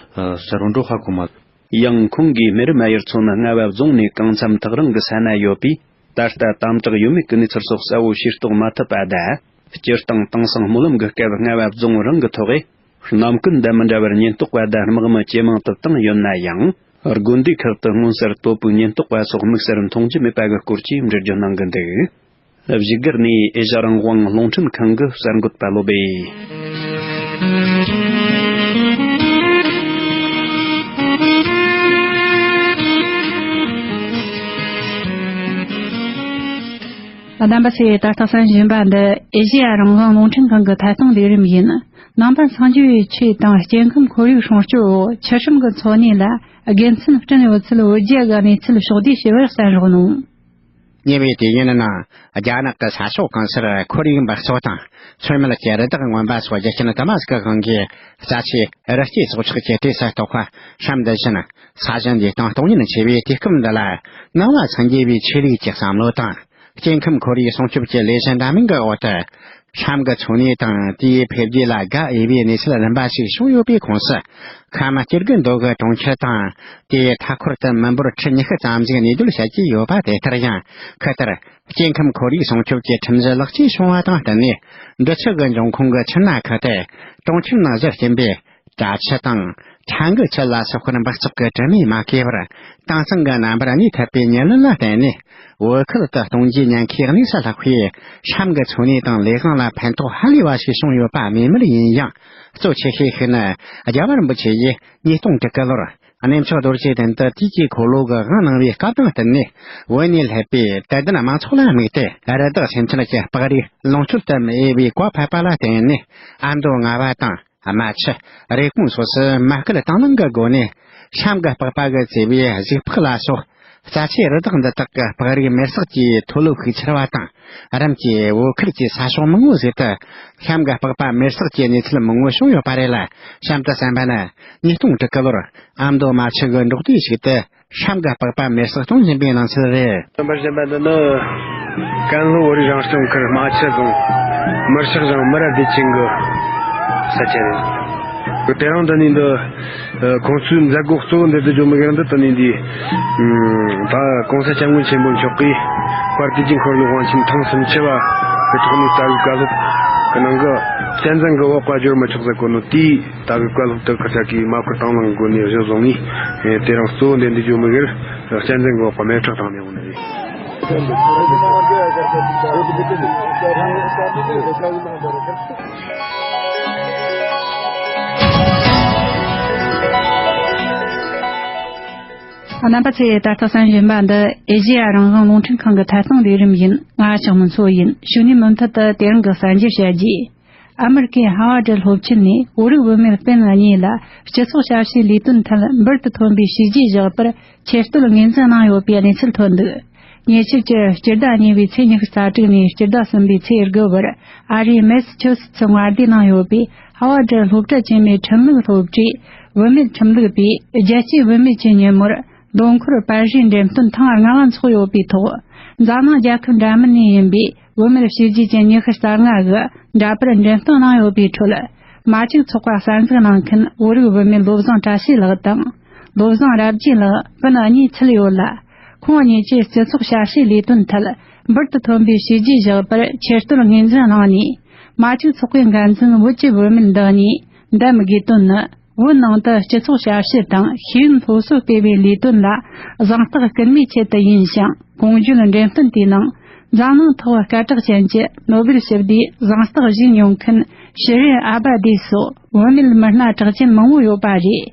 གསལ་པོ་འགྲོ་ཧ་གོ་མ། ཡང་ཁོང་གིས་སྨད་རི་མ་ཡུལ་ཚོ་ནི་རྔ་བ་རྫོང་ནས་གང་འཚམ་ཐག་རིང་གི་ས་ན་ཡོད་པས། ད་ལྟ་དམ་དྲག་ཡོད་མེད་ཀྱི་གནས་ཚུལ་སོགས་གསལ་བོ་ཤེས་རྟོགས་མ་ཐུབ་པ་དང་། སྤྱིར་བཏང་དེང་སང་སྨོན་ལམ་གྱི་སྐབས་རྔ་བ་རྫོང་རང་གི་ཐོག་གི་རྣམ་ཀུན་དང་མི་འདྲ་བར་ཉེན་རྟོག་པ་དང་དམག་མི་ཇེ་མང་དུ་བཏང་ཡོད་ན་ཡང་། དགོན་སྡེ་ཁག་ཏུ་མངོན་གསལ་དོད་པོའི་ཉེན་རྟོག་པ་སོགས་དམིགས་བསལ་མཐོང་རྒྱུ་མེད་པ་གི་སྐོར་གྱི་འགྲེལ་བརྗོད་གནང་གི་འདུག་བཞུགས་སྒར་ནས་ཨེ་ཤ་རང་དབང་རླུང་འཕྲིན་ཁང་གི་གསར་འགོད་པ་བློ་སྦེ། རྣམ་པ་ཚོས་ད་ལྟ་གསན་བཞིན་པ་འདི་ཨེ་ཤེ་ཡ་རང་དབང་རླུང་འཕྲིན་ཁང་གི་ཐད་གཏོང་ལས་རིམ་ཡིན། ནང་པ་སངས་རྒྱས་པའི་ཆོས་དང་སྐྱེ་ཁམས་ཁོར་ཡུག་སྲུང་སྐྱོབ་འོག་ཆུ་ཁྲིམས་ཀྱི་འཚོ་གནས་ལ་དགེ་མཚན་བསྐྲུན་ཡོད་ཚུལ་བོད་རྒྱ་དགའ་གནས་ཚུལ་ཕྱོགས་བསྡུས་ཞུ་བར་གསན་རོགས་གནང་། ཉེ་བའི་དུས་ཡུན་ནང་རྒྱ་ནག་གི་ས་ཕྱོགས་གང་སར་ཁོར་ཡུག་འབག་བཙོག་དང་མཚོ་སྨད་ཀྱི་རི་དྭགས་རྔོན་པ་སོགས་རྒྱུ་རྐྱེན་དུ་མ་ཟིག་གི་དབང་གིས་རྩ་ཆེའི་རི་སྐྱེས་སྲོག་ཆགས་ཀྱི་གྲས་སུ་གཏོགས་པ་སྲམ་འདི་བཞིན་ས་གཞི་འདིའི་སྟེང་སྟོང་ཉིད་ཆེ་བའི་དུས་སྐབས་འདི་ལ་ནང་པ་སངས་རྒྱས་པའི་ཆོས་ལུགས་ཀྱི་བསམ་བློ་དང་སྐྱེ་ཁམས་ཁོར་ཡུག་སྲུང་སྐྱོབ་ཀྱི་ལས་གཞི་འདྲ་མིན་གྱི་འོག་ཏུ། སྲམ་གྱི་འཚོ་གནས་དང་དེའི་འཕེལ་རྒྱས་ལ་དགའ་འོས་པའི་གནས་ཚུལ་རིམ་པ་ཞིག་བྱུང་ཡོད་པའི་ཁོངས་སུ། ཁམས་སྐྱེ་རྒུ་མདོ་དགུ་གྲོང་ཁྱེར་དང་དེའི་མཐའ་འཁོར་དུ་མི་འབོར་ཁྲི་ཉི་ཤུ་ཙམ་ཞིག་གནས་སྡོད་བྱེད་ཀྱི་ཡོད་པ་དེ་ལྟར་ཡང་ཁུ་ཐར་སྐྱེ་ཁམས་ཁོར་ཡུག་སྲུང་སྐྱོབ་ཀྱི་ཁྲིམས་གཞི་ལེགས་བཅོས་བྱུང་བ་དང་བསྟུན་ནས་འབྲི་ཆུ་གི་འབྱུང་ཁུངས་ཀྱི་ཆུ་སྣ་ཁུལ་དེ་གྲོང་ཁྱེར་ནང་གཞི་རྐྱེན་པས། བཀྲ་ཆུ་དང་ཁྲ་འགུ་ཆུ་ལ་སོགས་པར་འབག་བཙོག་གི་དྲི་མས་མ་གོས་པར་དྭངས་གཙང་གི་རྣམ་པར་གནས་ཐུབ་པའི་ཉེར་ལེན་ལ་བརྟེན་ནས་བོད་ཁུལ་དུ་སྟོང་རྒྱུའི་ཉེན་ཁའི་གནས་སུ་ལྷག་པའི་སྲམ་གྱི་འཚོ་གནས་དང་ལས་གང་ལ་ཕན་ཐོགས་ཧ་ལས་པ་ཞིག་བྱུང་ཡོད་པ་སྨོས་མེད་ཡིན་ཡང་། གཙོ་ཆེ་ཤོས་ཤིག་ནི་རྒྱལ་བ་རིན་པོ་ཆེ་ཡིས་ཉིས་སྟོང་དྲུག་གི་ལོར་ གནས་མཆོག་རྡོ་རྗེ་གདན་དུ་དུས་ཀྱི་འཁོར་ལོ་གི་དབང་གནང་བའི་སྐབས་དང་བསྟུན་ནས། བོད་ནས་སླེབས་པའི་དད་ལྡན་དམངས་ཚོགས་ལ་དམིགས་ཏེ། རི་དྭགས་སེམས་ཅན་གྱི་སྤགས་རིས་ལོངས་སྤྱོད་དུ་མི་འོས་པའི་བཀའ་ཕབ་པ་ལ་བརྟེན་ནས། ཨ་མདོ་རྔ་བ་དང་རྨ་ཆུ། རེབ་གོང་སོགས་སུ་མ་སྐུལ་དང་བླངས་ཀྱི་སྒོ་ནས། གཤམ་གྱི་སྤགས་པ་གིས་གཙོས་པའི་གཞུག་སྤགས་ལ་སོགས། རྩ་ཆེའི་རི་དྭགས་འདི་དག་གི་སྤགས་རིས་མེར་སྲེག་གིས་མཐོ་ལོ་ཤུགས་ཆེར་བ་དང་། རམ་གྱི་བོད་ཁུལ་གྱི་ས་ཕྱོགས་མང་བོ་ཟིག་ཏུ་གཤམ་གྱི་སྤགས་པ་མེར་སྲེག་གི་གནས་ཚུལ་མང་བོ་བྱུང་ཡོད་པ་རེད་ལ། གཤམ་དུ་གསན་པ་ན། ཉིས་སྟོང་དྲུག་གི་ལོར་ཨ་མདོ་རྨ་ཆུ་གི་འབྲོག་སྡེ་ཞིག་ཏུ་གཤམ་གྱི་སྤགས་པ་མེར་སྲེག་གཏོང་བཞིན་པའི་གནས་ཚུལ་རེད། རྣམ་པར་ཞུས་པ་འདི་ནི་ཀན་ལྷོ་བོད་རིགས་རང་སྐྱོང་ཁུལ་རྨ་ཆུ་རྫོང་མུར་ཤག་རྫོང་མུར་ཨ་བདེ་ཆེན་གྱི་ས་ཆ་རེད། དེ་རིང་འདི་ནས་འདི། ཨ། ཁོང་ཚོའི་མཛད་སྒོ་གཙོ་བོ་འདི་དུ་འཇོག་མི་དགོས་འདི་དུ་ནས་འདི། ཨ། ད་གོང་ས་སྐྱབས་མགོན་ཆེན་པོ་མཆོག་གིས་དཔལ་དུས་ཀྱི་འཁོར་ལོའི་དབང་ཆེན་ཐེངས་སུམ་ཅུ་པ་གི་ཐོག་ནས་རྩ་བའི་བཀའ་སློབ་ཀྱི་ནང་གི་གཅན་གཟན་གྱི་འོག་པ་སྦྱོར་མི་ཆོག་ཟེར་གོ་ནོ་དེའི་རྩ་བའི་བཀའ་སློབ་དེ་ཁ་ཤས་ཀྱིས་མ་བསྐུལ་དང་བླངས་སྒོ་ནས་གཞི་བཟུང་ནས། ཨ། དེ་རིང་གཙོ་བོ་འདི་འདི་འཇོག་མི་དགོས་གཅན་གཟན་གྱི་འོག་པ་མེ་ཁྲག་བཏང་ནས་འོང་ནི་རེད། རྣམ་པ་ཚོས་ད་ལྟ་གསན་བཞིན་པ་འདི་ཨེ་ཤེ་ཡ་རང་དབང་རླུང་འཕྲིན་ཁང་གི་ཐད་གཏོང་ལས་རིམ་ཡིན། ང་ལྕགས་མོ་མཚོ་ཡིན། གཞུག་ནས་མུ་མཐུད་དུ་དེ་རིང་གི་གསར་འགྱུར་བཤད་རྒྱུ། ཨ་མེ་རི་ཁའི་ཧ་ཝར་ཌི་སློབ་ཆེན་ནས་བོད་རིགས་བུད་མེད་སྤུན་གཉིས་ལ་སྤྱི་ཚོགས་ཞབས་ཞུའི་ལས་དོན་ཐད་འབུར་དུ་ཐོན་པའི་བྱས་རྗེས་བཞག་པར་ཆེ་བསྟོད་ངོས་འཛིན་གནང་ཡོད་པའི་གནས་ཚུལ་ཐོན་འདུག་ཉེ་ཆར་གྱི་སྤྱི་ཟླ་གཉིས་པའི་ཚེས་ཉི་ཤུ་རྩ་དྲུག་ནས་སྤྱི་ཟླ་གསུམ་པའི་ཚེས་དགུ་བར་ཨ་རིའི་མེ་སི་ཆུ་སི་ཚི་མངའ་སྡེའི་ནང་ཡོད་པའི་ཧ་ཝར་ཌི་སློབ་གྲྭ་ཆེན་མོའི་ཁྲིམས་ལུགས་སློབ་གྲྭའི་བུད་མེད་ཁྲིམས་ལུགས་པས་རྒྱལ་སྤྱིའི་བུད་མེད་ཀྱི་ཉིན་མོར་ལོ་འཁོར་པར་རིས་འགྲེམས་སྟོན་ཐེངས་ལྔ་བ་འཚོགས་ཡོད་པའི་ཐོག་འཛམ་གླིང་རྒྱལ་ཁབ་འདྲ་མིན་ནས་ཡིན་པའི་བུད་མེད་བྱས་རྗེས་ཅན་ཉི་ཤུ་རྩ་ལྔ་གིས་འདྲ་པར་འགྲེམས་སྟོན་གནང་ཡོད་པའི་ཁྲོད། མ་གཅིག་ཚོགས་པ་གསར་འཛུགས་གནང་མཁན་བོད་རིགས་བུད་མེད་བློ་བཟང་བཀྲ་ཤིས་ལགས་དང་། བློ་བཟང་རབ་རྒྱས་ལགས་སྤུན་གཉིས་ཚུད་ཡོད་ལ། ཁོང་གཉིས་ཀྱིས་སྤྱི་ཚོགས་ཞབས་ཞུའི་ལས་དོན་ཐད་འབུར་དུ་ཐོན་པའི་བྱས་རྗེས་བཞག་པར་ཆེ་བསྟོད་ངོས་འཛིན་གནང་ནས། མ་གཅིག་ཚོགས་པའི་འགན་འཛིན་བོད་ཀྱི་བུད་མེད་འདི་གཉིས་འདེམས་དགོས་དོན་ནི། བོད་ནང་དུ་སྤྱི་ཚོགས་ཞབས་ཞུ་དང་ཤེས་ཡོན་སློབ་གསོ་སྤེལ་བའི་ལས་དོན་ལ་གཟེངས་རྟགས་སྐུལ་མའི་ཆེད་དུ་ཡིན་ཞིང་། གོང་བརྗོད་འགྲེམས་སྟོན་དེའི་ནང་འཛམ་གླིང་ཐོག་སྐད་གྲགས་ཅན་གྱི་ནོ་བེལ་ཞི་བདེའི་གཟེངས་རྟགས་བཞེས་མྱོང་མཁན་ཤི་རིན་ཨ་བ་དེ་སོགས་བུད་མེད་མི་སྣ་གྲགས་ཅན་མང་བོ་ཡོད་པ་རེད།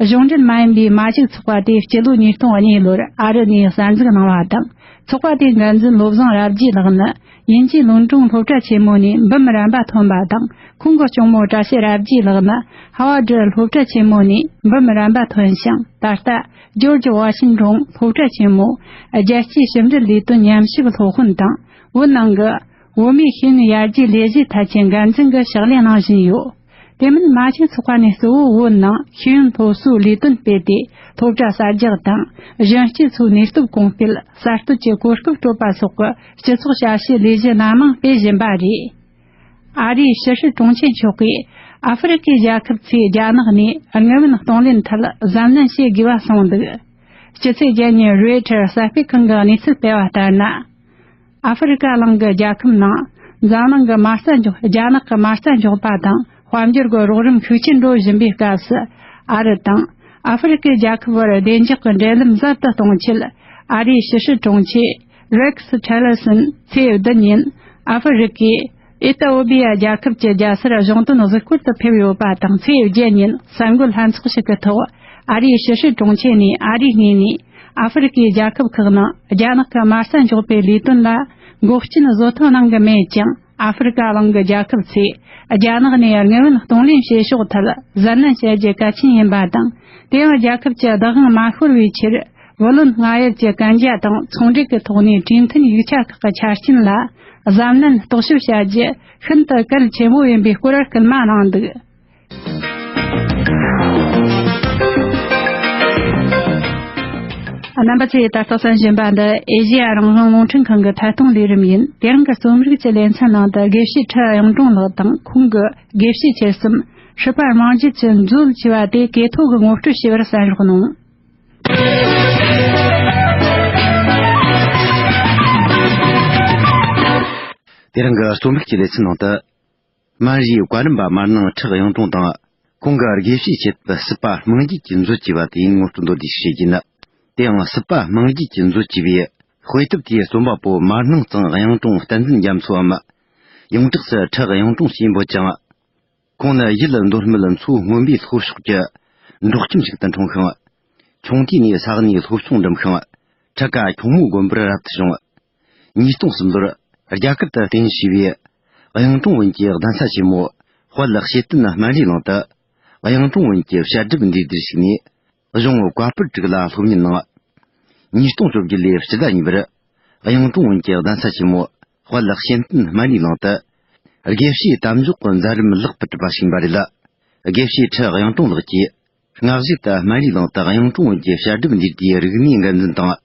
གཞུང་འབྲེལ་མ་ཡིན་པའི་མ་གཅིག་ཚོགས་པ་དེ་སྤྱི་ལོ་ཉིས་སྟོང་གཉིས་ལོར་ཨ་རི་ནས་གསར་འཛུགས་གནང་བ་དང་། ཚོགས་པ་དེའི་འགན་འཛིན་བློ་བཟང་རབ་རྒྱས་ལགས་ནི། དབྱིན་ཇིའི་ལོན་ཀྲུང་སློབ་གྲྭ་ཆེན་མོ་ནས་འབུམ་རམས་པ་ཐོན་པ་དང་། ཁོང་གི་གཅུང་མོ་བཀྲ་ཤིས་རབ་རྒྱས་ལགས་ནི་ཧ་ཝར་ཌི་སློབ་གྲྭ་ཆེན་མོ་ནས་འབུམ་རམས་པ་ཐོན་ཞིང་། ད་ལྟ་ཇོར་ཇི་ཝ་ཤིན་ཏོན་སློབ་གྲྭ་ཆེན་མོ་རྒྱལ་སྤྱིའི་ཞིབ་འབྲི་ལས་དོན་ཉམས་ཞིབ་སློབ་དཔོན་དང་། བོད་ནང་གི་བོད་མིའི་ཤེས་ཡོན་ཡར་རྒྱས་ལས་གཞི་ཐད་ཀྱི་འགན་འཛིན་གྱི་ཕྱག་ལས་གནང་བཞིན་ཡོད། དེ་མིན་མ་གཅིག་ཚོགས་པ་ནས་གཙོ་བོ་བོད་ནང་ཤེས་ཡོན་སློབ་གསོའི་ལས་དོན་སྤེལ་ཏེ། སློབ་གྲྭ་གསར་རྒྱག་དང་། གཞོན་སྐྱེས་ཚོའི་ནུས་སྟོབས་གོང་སྤེལ། གསར་གཏོད་ཀྱི་གོ་སྐབས་སྤྲོད་པ་སོགས་ཀྱི་སྤྱི་ཚོགས་ཞབས་ཞུའི་ལས་གཞི་སྣ་མང་སྤེལ་བཞིན་པ་རེད། ཨ་རིའི་ཕྱི་སྲིད་དྲུང་ཆེ་མཆོག་གིས་ཨ་ཧྥེ་རི་ཁའི་རྒྱལ་ཁབ་ཚོས་རྒྱ་ནག་ནས་དངུལ་བུན་གཏོང་ལེན་ཐད་གཟབ་ནན་བྱེད་དགོས་པ་གསུངས་འདུག་སྤྱི་ཚེས་བརྒྱད་ཉིན་རོའི་ཊར་གསར་སྤེལ་ཁང་གི་གནས་ཚུལ་སྤེལ་བ་ལྟར་ན། ཨ་ཧྥེ་རི་ཀ་གླིང་གི་རྒྱལ་ཁབ་ནང་འཛམ་གླིང་གི་མ་རྩ་འཇོག་རྒྱ་ནག་གི་མ་རྩ་འཇོག་པ་དང་དཔལ་འབྱོར་གྱི་རོགས་རམ་ཤུགས་ཆེན་འགྲོ་བཞིན་པའི་སྐབས་སུ། ཨ་རི་དང་ཨ་ཧྥེ་རི་ཀའི་རྒྱལ་ཁབ་བར་བདེ་འཇགས་ཀྱི་འབྲེལ་ལམ་ཟབ་ཏུ་གཏོང་ཆེད། ཨ་རིའི་ཕྱི་སྲིད་དྲུང་ཆེ་རེག་སི་ཊི་ལར་སོན་ཚེས་བདུན་ཉིན་ཨ་ཧྥེ་རི་ཀའི་ཨི་ཏི་ཨོ་པི་ཡ་རྒྱལ་ཁབ་ཀྱི་རྒྱལ་སར་གཞུང་དོན་གཟིགས་སྐོར་དུ་ཕེབས་ཡོད་པ་དང་། ཚེས་བརྒྱད་ཉིན་གསར་འགོད་ལྷན་ཚོགས་ཤིག་གི་ཐོག་ཨ་རིའི་ཕྱི་སྲིད་དྲུང་ཆེ་ནས་ཨ་རིའི་ངོས་ནས། ཨ་ཧྥེ་རི་ཀའི་རྒྱལ་ཁབ་ཁག་ནང་རྒྱ་ནག་གི་མ་རྩ་འཇོག་པའི་ལས་དོན་ལ་འགོག་རྐྱེན་བཟོ་ཐབས་གནང་གི་མེད་ཀྱང་། ཨ་ཧྥེ་རི་ཀ་གླིང་གི་རྒྱལ་ཁབ་ཚོས་རྒྱ་ནག་ནས་དངུལ་བུན་གཏོང་ལེན་བྱེད་ཕྱོགས་ཐད་གཟབ་ནན་བྱ་རྒྱུ་གལ་ཆེན་ཡིན་པ་དང་། དེ་ཡང་རྒྱལ་ཁབ་ཀྱི་བདག་དབང་མ་ཤོར་བའི་ཕྱིར། བུ་ལོན་སྔ་ཡོད་ཀྱི་གན་རྒྱ་དང་ཚོང་འབྲེལ་གྱི་ཐོག་ནས་གྲོས་མཐུན་ཡིག་ཆ་ཁག་གི་ཆ་རྐྱེན་ལ་གཟབ་ནན་རྟོག་ཞིབ་བྱ་རྒྱུ་ཤིན་ཏུ་གལ་ཆེན་པོ་ཡིན་པའི་སྐོར་སྐུལ་མ་གནང་འདུག་རྣམ་པ་ཚོས་ད་ལྟ་གསན་བཞིན་པ་འདི་ཨེ་ཤེ་ཡ་རང་དབང་རླུང་འཕྲིན་ཁང་གི་ཐད་གཏོང་ལས་རིམ་ཡིན། དེ་རིང་གི་རྩོམ་རིག་གི་ལེ་ཚན་ནང་དུ་དགེ་བཤེས་ཁྲི་གཡུང་དྲུང་ལགས་དང་ཁོང་གི་དགེ་བཤེས་ཆེད་གསུམ་སྲིད་པ་རྨང་བརྒྱུད་ཀྱི་མཛོད་ཅེས་པ་དེ་གོ་ཐོས་ཀྱི་ངོ་སྤྲོད་བྱས་པར་གསན་རོགས་གནང་། དེ་རིང་གི་རྩོམ་རིག་གི་ལེ་ཚན་ནང་དུ། སྨན་རིའི་བཀའ་རིམ་པ་མར་ནང་ཁྲི་གཡུང་དྲུང་དང་། ཁོང་གི་དགེ་བཤེས་ཆེད་དུ་སྲིད་པ་རྨང་བརྒྱུད་ཀྱི་མཛོད་ཅེས་པ་དེ་ཡིན་ངོ་སྤྲོད་མདོར་བསྡུས་ཤིག་བྱེད་ཀྱིན། དེ་ཡང་སྲིད་པ་རྨང་བརྒྱུད་ཀྱི་མཛོད་ཅེས་པའི་དཔེ་དེབ་དེའི་རྩོམ་པ་པོ་མར་ནང་གཙང་གཡུང་དྲུང་བསྟན་འཛིན་རྒྱ་མཚོའམ། ཡོངས་གྲགས་སུ་ཁྲི་གཡུང་དྲུང་ཞེས་འབོད་ཅིང་། ཁོང་ནི་ཡུལ་མདོ་སྨད་མཚོ་སྔོན་པོའི་ལྷོ་ཕྱོགས་ཀྱི་འབྲོག་ཁྱིམ་ཞིག་ཏུ་འཁྲུངས་ཤིང་། ཁྱུང་ཐིས་ནས་ས་གནས་སློབ་ཆུང་འགྲིམས་ཤིང་། ཁྲི་ཀ་ཁྱུང་མོ་དགོན་པར་རབ་ཏུ་བྱུང་། ཉིས་སྟོང་གསུམ་ལོར་རྒྱ་གར་དུ་རྟེན་གཞི་བྱས་པའི་གཡུང་དྲུང་བོན་གྱི་གདན་ས་ཆེན་མོ་དཔལ་བཤད་སྟེན་སྨན་རིའི་གླིང་དུ་གཡུང་དྲུང་བོན་གྱི་བཤད་སྒྲུབ་འདུས་སྡེར་ཞུགས་ནས། གཞུང་བཀའ་པོད་དྲུག་ལ་སློབ་གཉེར་གནང་། ཉིས་སྟོང་བཅོ་བརྒྱད་ལོའི་སྤྱི་ཟླ་གཉིས་པར་གཡུང་དྲུང་བོན་གྱི་གདན་ས་ཆེན་མོ་དཔལ་བཤད་སྟེན་སྨན་རིའི་གླིང་དུ་དགེ་བཤེས་དམ་འཇོག་གི་མཛད་རིམ་ལེགས་པར་གྲུབ་པ་ཞིག་ཡིན་པ་རེད། དགེ་བཤེས་ཁྲི་གཡུང་དྲུང་ལགས་ཀྱིས་སྔ་གཞུག་ཏུ་སྨན་རིའི་གླིང་དུ་གཡུང་དྲུང་བོན་གྱི་བཤད་སྒྲུབ་འདུས་སྡེའི་རིག་གནས་འགན་འཛིན་དང་།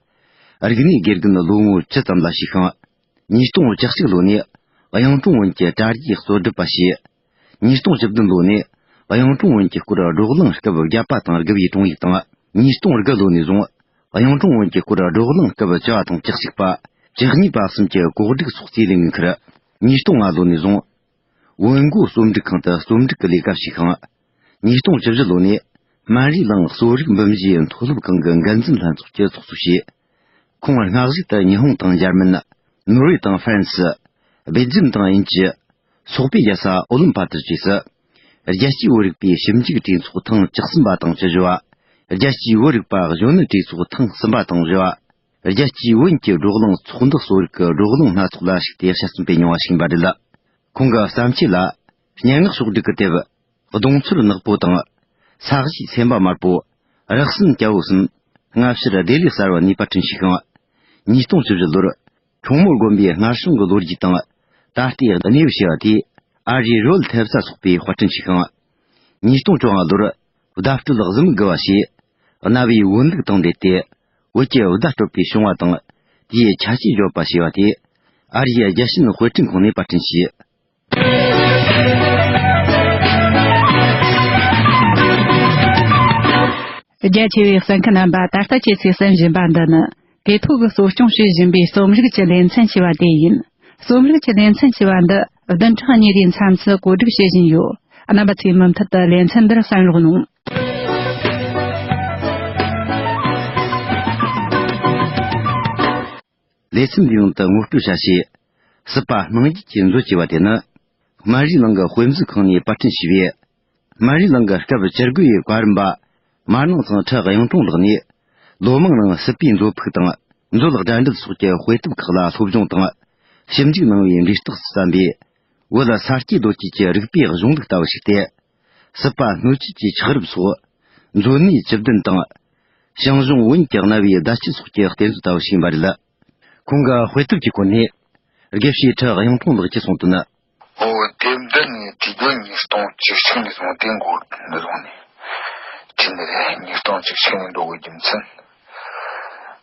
རིག་གནས་དགེ་རྒན་ལོ་ངོ་བཅུ་ཙམ་ལ་ཞུགས་ཤིང་། ཉིས་སྟོང་བཅུ་གཅིག་ལོ་ནས་གཡུང་དྲུང་བོན་གྱི་དྲ་རྒྱའི་གཙོ་སྒྲུབ་པ་བྱས། ཉིས་སྟོང་བཅུ་བདུན་ལོ་ནས་གཡུང་དྲུང་བོན་གྱི་སྐོར་བགྲོ་གླེང་སྐབས་བརྒྱ་པ་དང་དགུ་བའི་དྲུང་ཡིག་དང་། ཉིས་སྟོང་དགུ་ལོ་ནས་བཟུང་གཡུང་དྲུང་བོན་གྱི་སྐོར་བགྲོ་གླེང་སྐབས་བཅུ་བ་དང་བཅུ་གཅིག་པ། བཅུ་གཉིས་པ་གསུམ་གྱི་གོ་སྒྲིག་སོགས་རྩིས་ལེན་གྱི་ཁུར། ཉིས་སྟོང་ལྔ་ལོ་ནས་བཟུང་བོན་སྒོ་རྩོམ་སྒྲིག་ཁང་དུ་རྩོམ་སྒྲིག་གི་ལས་ཀ་བྱས་ཤིང་། ཉིས་སྟོང་བཅུ་བཞི་ལོ་ནས་སྨན་རིའི་གླིང་གསོ་རིག་འབུམ་བཞིའི་མཐོ་སློབ་ཁང་གི་འགན་འཛིན་ལྷན་ཚོགས་ཀྱི་ཚོགས་གཙོ་བྱས། ཁོང་སྔ་གཞུག་ཏུ་ཉི་ཧོང་དང་འཇར་མན། ནོར་ཝེ་དང་ཧྥ་རན་སི། སྦེལ་ཇམ་དང་དབྱིན་ཇི། སོག་པོའི་རྒྱལ་ས་ཨོ་ལིམ་ཕ་དུ་བཅས་སུ། རྒྱལ་སྤྱིའི་བོད་རིག་པའི་ཞིབ་འཇུག་གྲོས་ཚོགས་ཐེངས་བཅུ་གསུམ་པ་དང་བཅུ་བཞི་བ། རྒྱལ་སྤྱིའི་བོད་རིག་པ་གཞོན་ནུ་གྲོས་ཚོགས་ཐེངས་གསུམ་པ་དང་བཞི་བ། རྒྱལ་སྤྱིའི་བོན་གྱི་བགྲོ་གླེང་ཚོགས་འདུ་གསོ་རིག་གི་བགྲོ་གླེང་སྣ་ཚོགས་ལ་ཞུགས་ཏེ་དཔྱད་རྩོམ་སྤེལ་མྱོང་བ་ཞིག་ཡིན་པ་རེད། ཁོང་གི་བརྩམས་ཆོས་ལ། སྙན་ངག་ཕྱོགས་བསྒྲིགས་ཀྱི་དེབ། གདོང་ཚོར་ནག་པོ་དང་། ས་གཞིའི་སེམས་པ་དམར་པོ། རགས་ཟིན་སྐྱ་བོ་གསུམ། སྔ་ཕྱིར་བདེ་ལེགས་གསར་བ་གཉིས་པར་འཁྲིད་ཞུགས་ཤིང་། ཉིས་སྟོང་བཅུ་བཞི་ལོར། ཁྱུང་མོ་དགོན་པའི་སྔར་བྱུང་གི་ལོ་རྒྱུས་དང་། ད་ལྟའི་གནས་བབ་ཞེས་པ་དེས། ཨ་རིའི་རོལ་ཐེབས་རྩ་ཚོགས་པས་དཔར་སྐྲུན་བྱས་ཤིང་། ཉིས་སྟོང་བཅོ་ལྔ་ལོར། བརྡ་སྤྲོད་གཟི་མིག་དགུ་བ་ཞེས། གནའ་བོའི་བོན་ལུགས་དང་འབྲེལ་ཏེ། བོད་ཀྱི་བརྡ་སྤྲོད་པའི་བྱུང་བ་དང་། དེའི་ཁྱད་ཆོས་བརྗོད་པ་ཞེས་པ་དེ། ཨ་རིའི་རྒྱལ་ཞེན་དཔེ་སྐྲུན་ཁང་ནས་པར་སྐྲུན་བྱས། རྒྱ་ཆེ་བའི་གསན་མཁན་རྣམ་པ། ད་ལྟ་ཁྱེད་ཚོས་གསན་བཞིན་པ་འདི་ནི། དགེ་ཐོ་གིས་གཙོ་སྐྱོང་བྱེད་བཞིན་པའི་རྩོམ་རིག་གི་ལེ་ཚན་ཞེས་པ་དེ་ཡིན། རྩོམ་རིག་གི་ལེ་ཚན་ཞེས་པ་འདི་བདུན་ཕྲག་གཉིས་རེའི་མཚམས་སུ་གོ་སྒྲིག་བྱེད་བཞིན་ཡོད། རྣམ་པ་ཚོས་མུ་མཐུད་དུ་ལེ་ཚན་འདིར་གསན་རོགས་གནང་། ལེ་ཚན་འདིའི་ནང་དུ་ངོ་སྤྲོད་བྱ་ཆེད། སྲིད་པ་སྣང་བརྒྱུད་ཀྱི་མཛོད་ཅེས་པ་དེ་ནི། སྨན་རིའི་གླིང་གི་དཔེ་མཛོད་ཁང་ནས་པར་སྐྲུན་བྱས་པའི། སྨན་རིའི་གླིང་གི་སྐབས་བཅུ་དགུ་བའི་བཀའ་རམས་པ། མ་ནང་ཚང་ཁྲི་གཡུང་དྲུང་ལགས་ནས། ལོ་མང་རིང་སྲིད་པའི་མཛོད་ཕུགས་དང་། མཛོད་དགྲ་འདུལ་སོགས་ཀྱི་དཔེ་དེབ་ཁག་ལ་སློབ་སྦྱོང་དང་། ཞིབ་འཇུག་གནང་བའི་འབྲས་རྟགས་སུ་བརྩམས་པའི། བོད་ས་སྐྱེས་རྡོ་སྐྱེས་ཀྱི་རིག་པའི་གཞུང་ལུགས་ལྟ་བུ་ཞིག་སྟེ། སྲིད་པ་སྣོད་བཅུད་ཀྱི་ཆགས་རིམ་སོགས། མཛོད་གནས་བཅུ་བདུན་དང་། ཞང་ཞུང་བོན་གྱི་གནའ་བོའི་བརྡ་སྤྱོད་སོགས་ཀྱི་རྟེན་གཞི་ལྟ་བུ་ཞིག་ཡིན་པ་རེད། ཁོང་གི་དཔེ་དེབ་ཀྱི་སྐོར་ནས། དགེ་བཤེས་ཁྲི་གཡུང་དྲུང་ལགས་ཀྱིས་གསུངས་དོན། ཨོ། དེབ་འདི་ནི་བྲིས་དོན་ཉིས་སྟོང་བཅུ་གཅིག་ནས་བཟུང་སྟེ་འགོ་འདི་བཟུང་ནས་བྲིས་ནི་རེད། ཉིས་སྟོང་བཅུ་གཅིག་ནས་འགྲོ་དགོས་རྒྱུ་མཚན།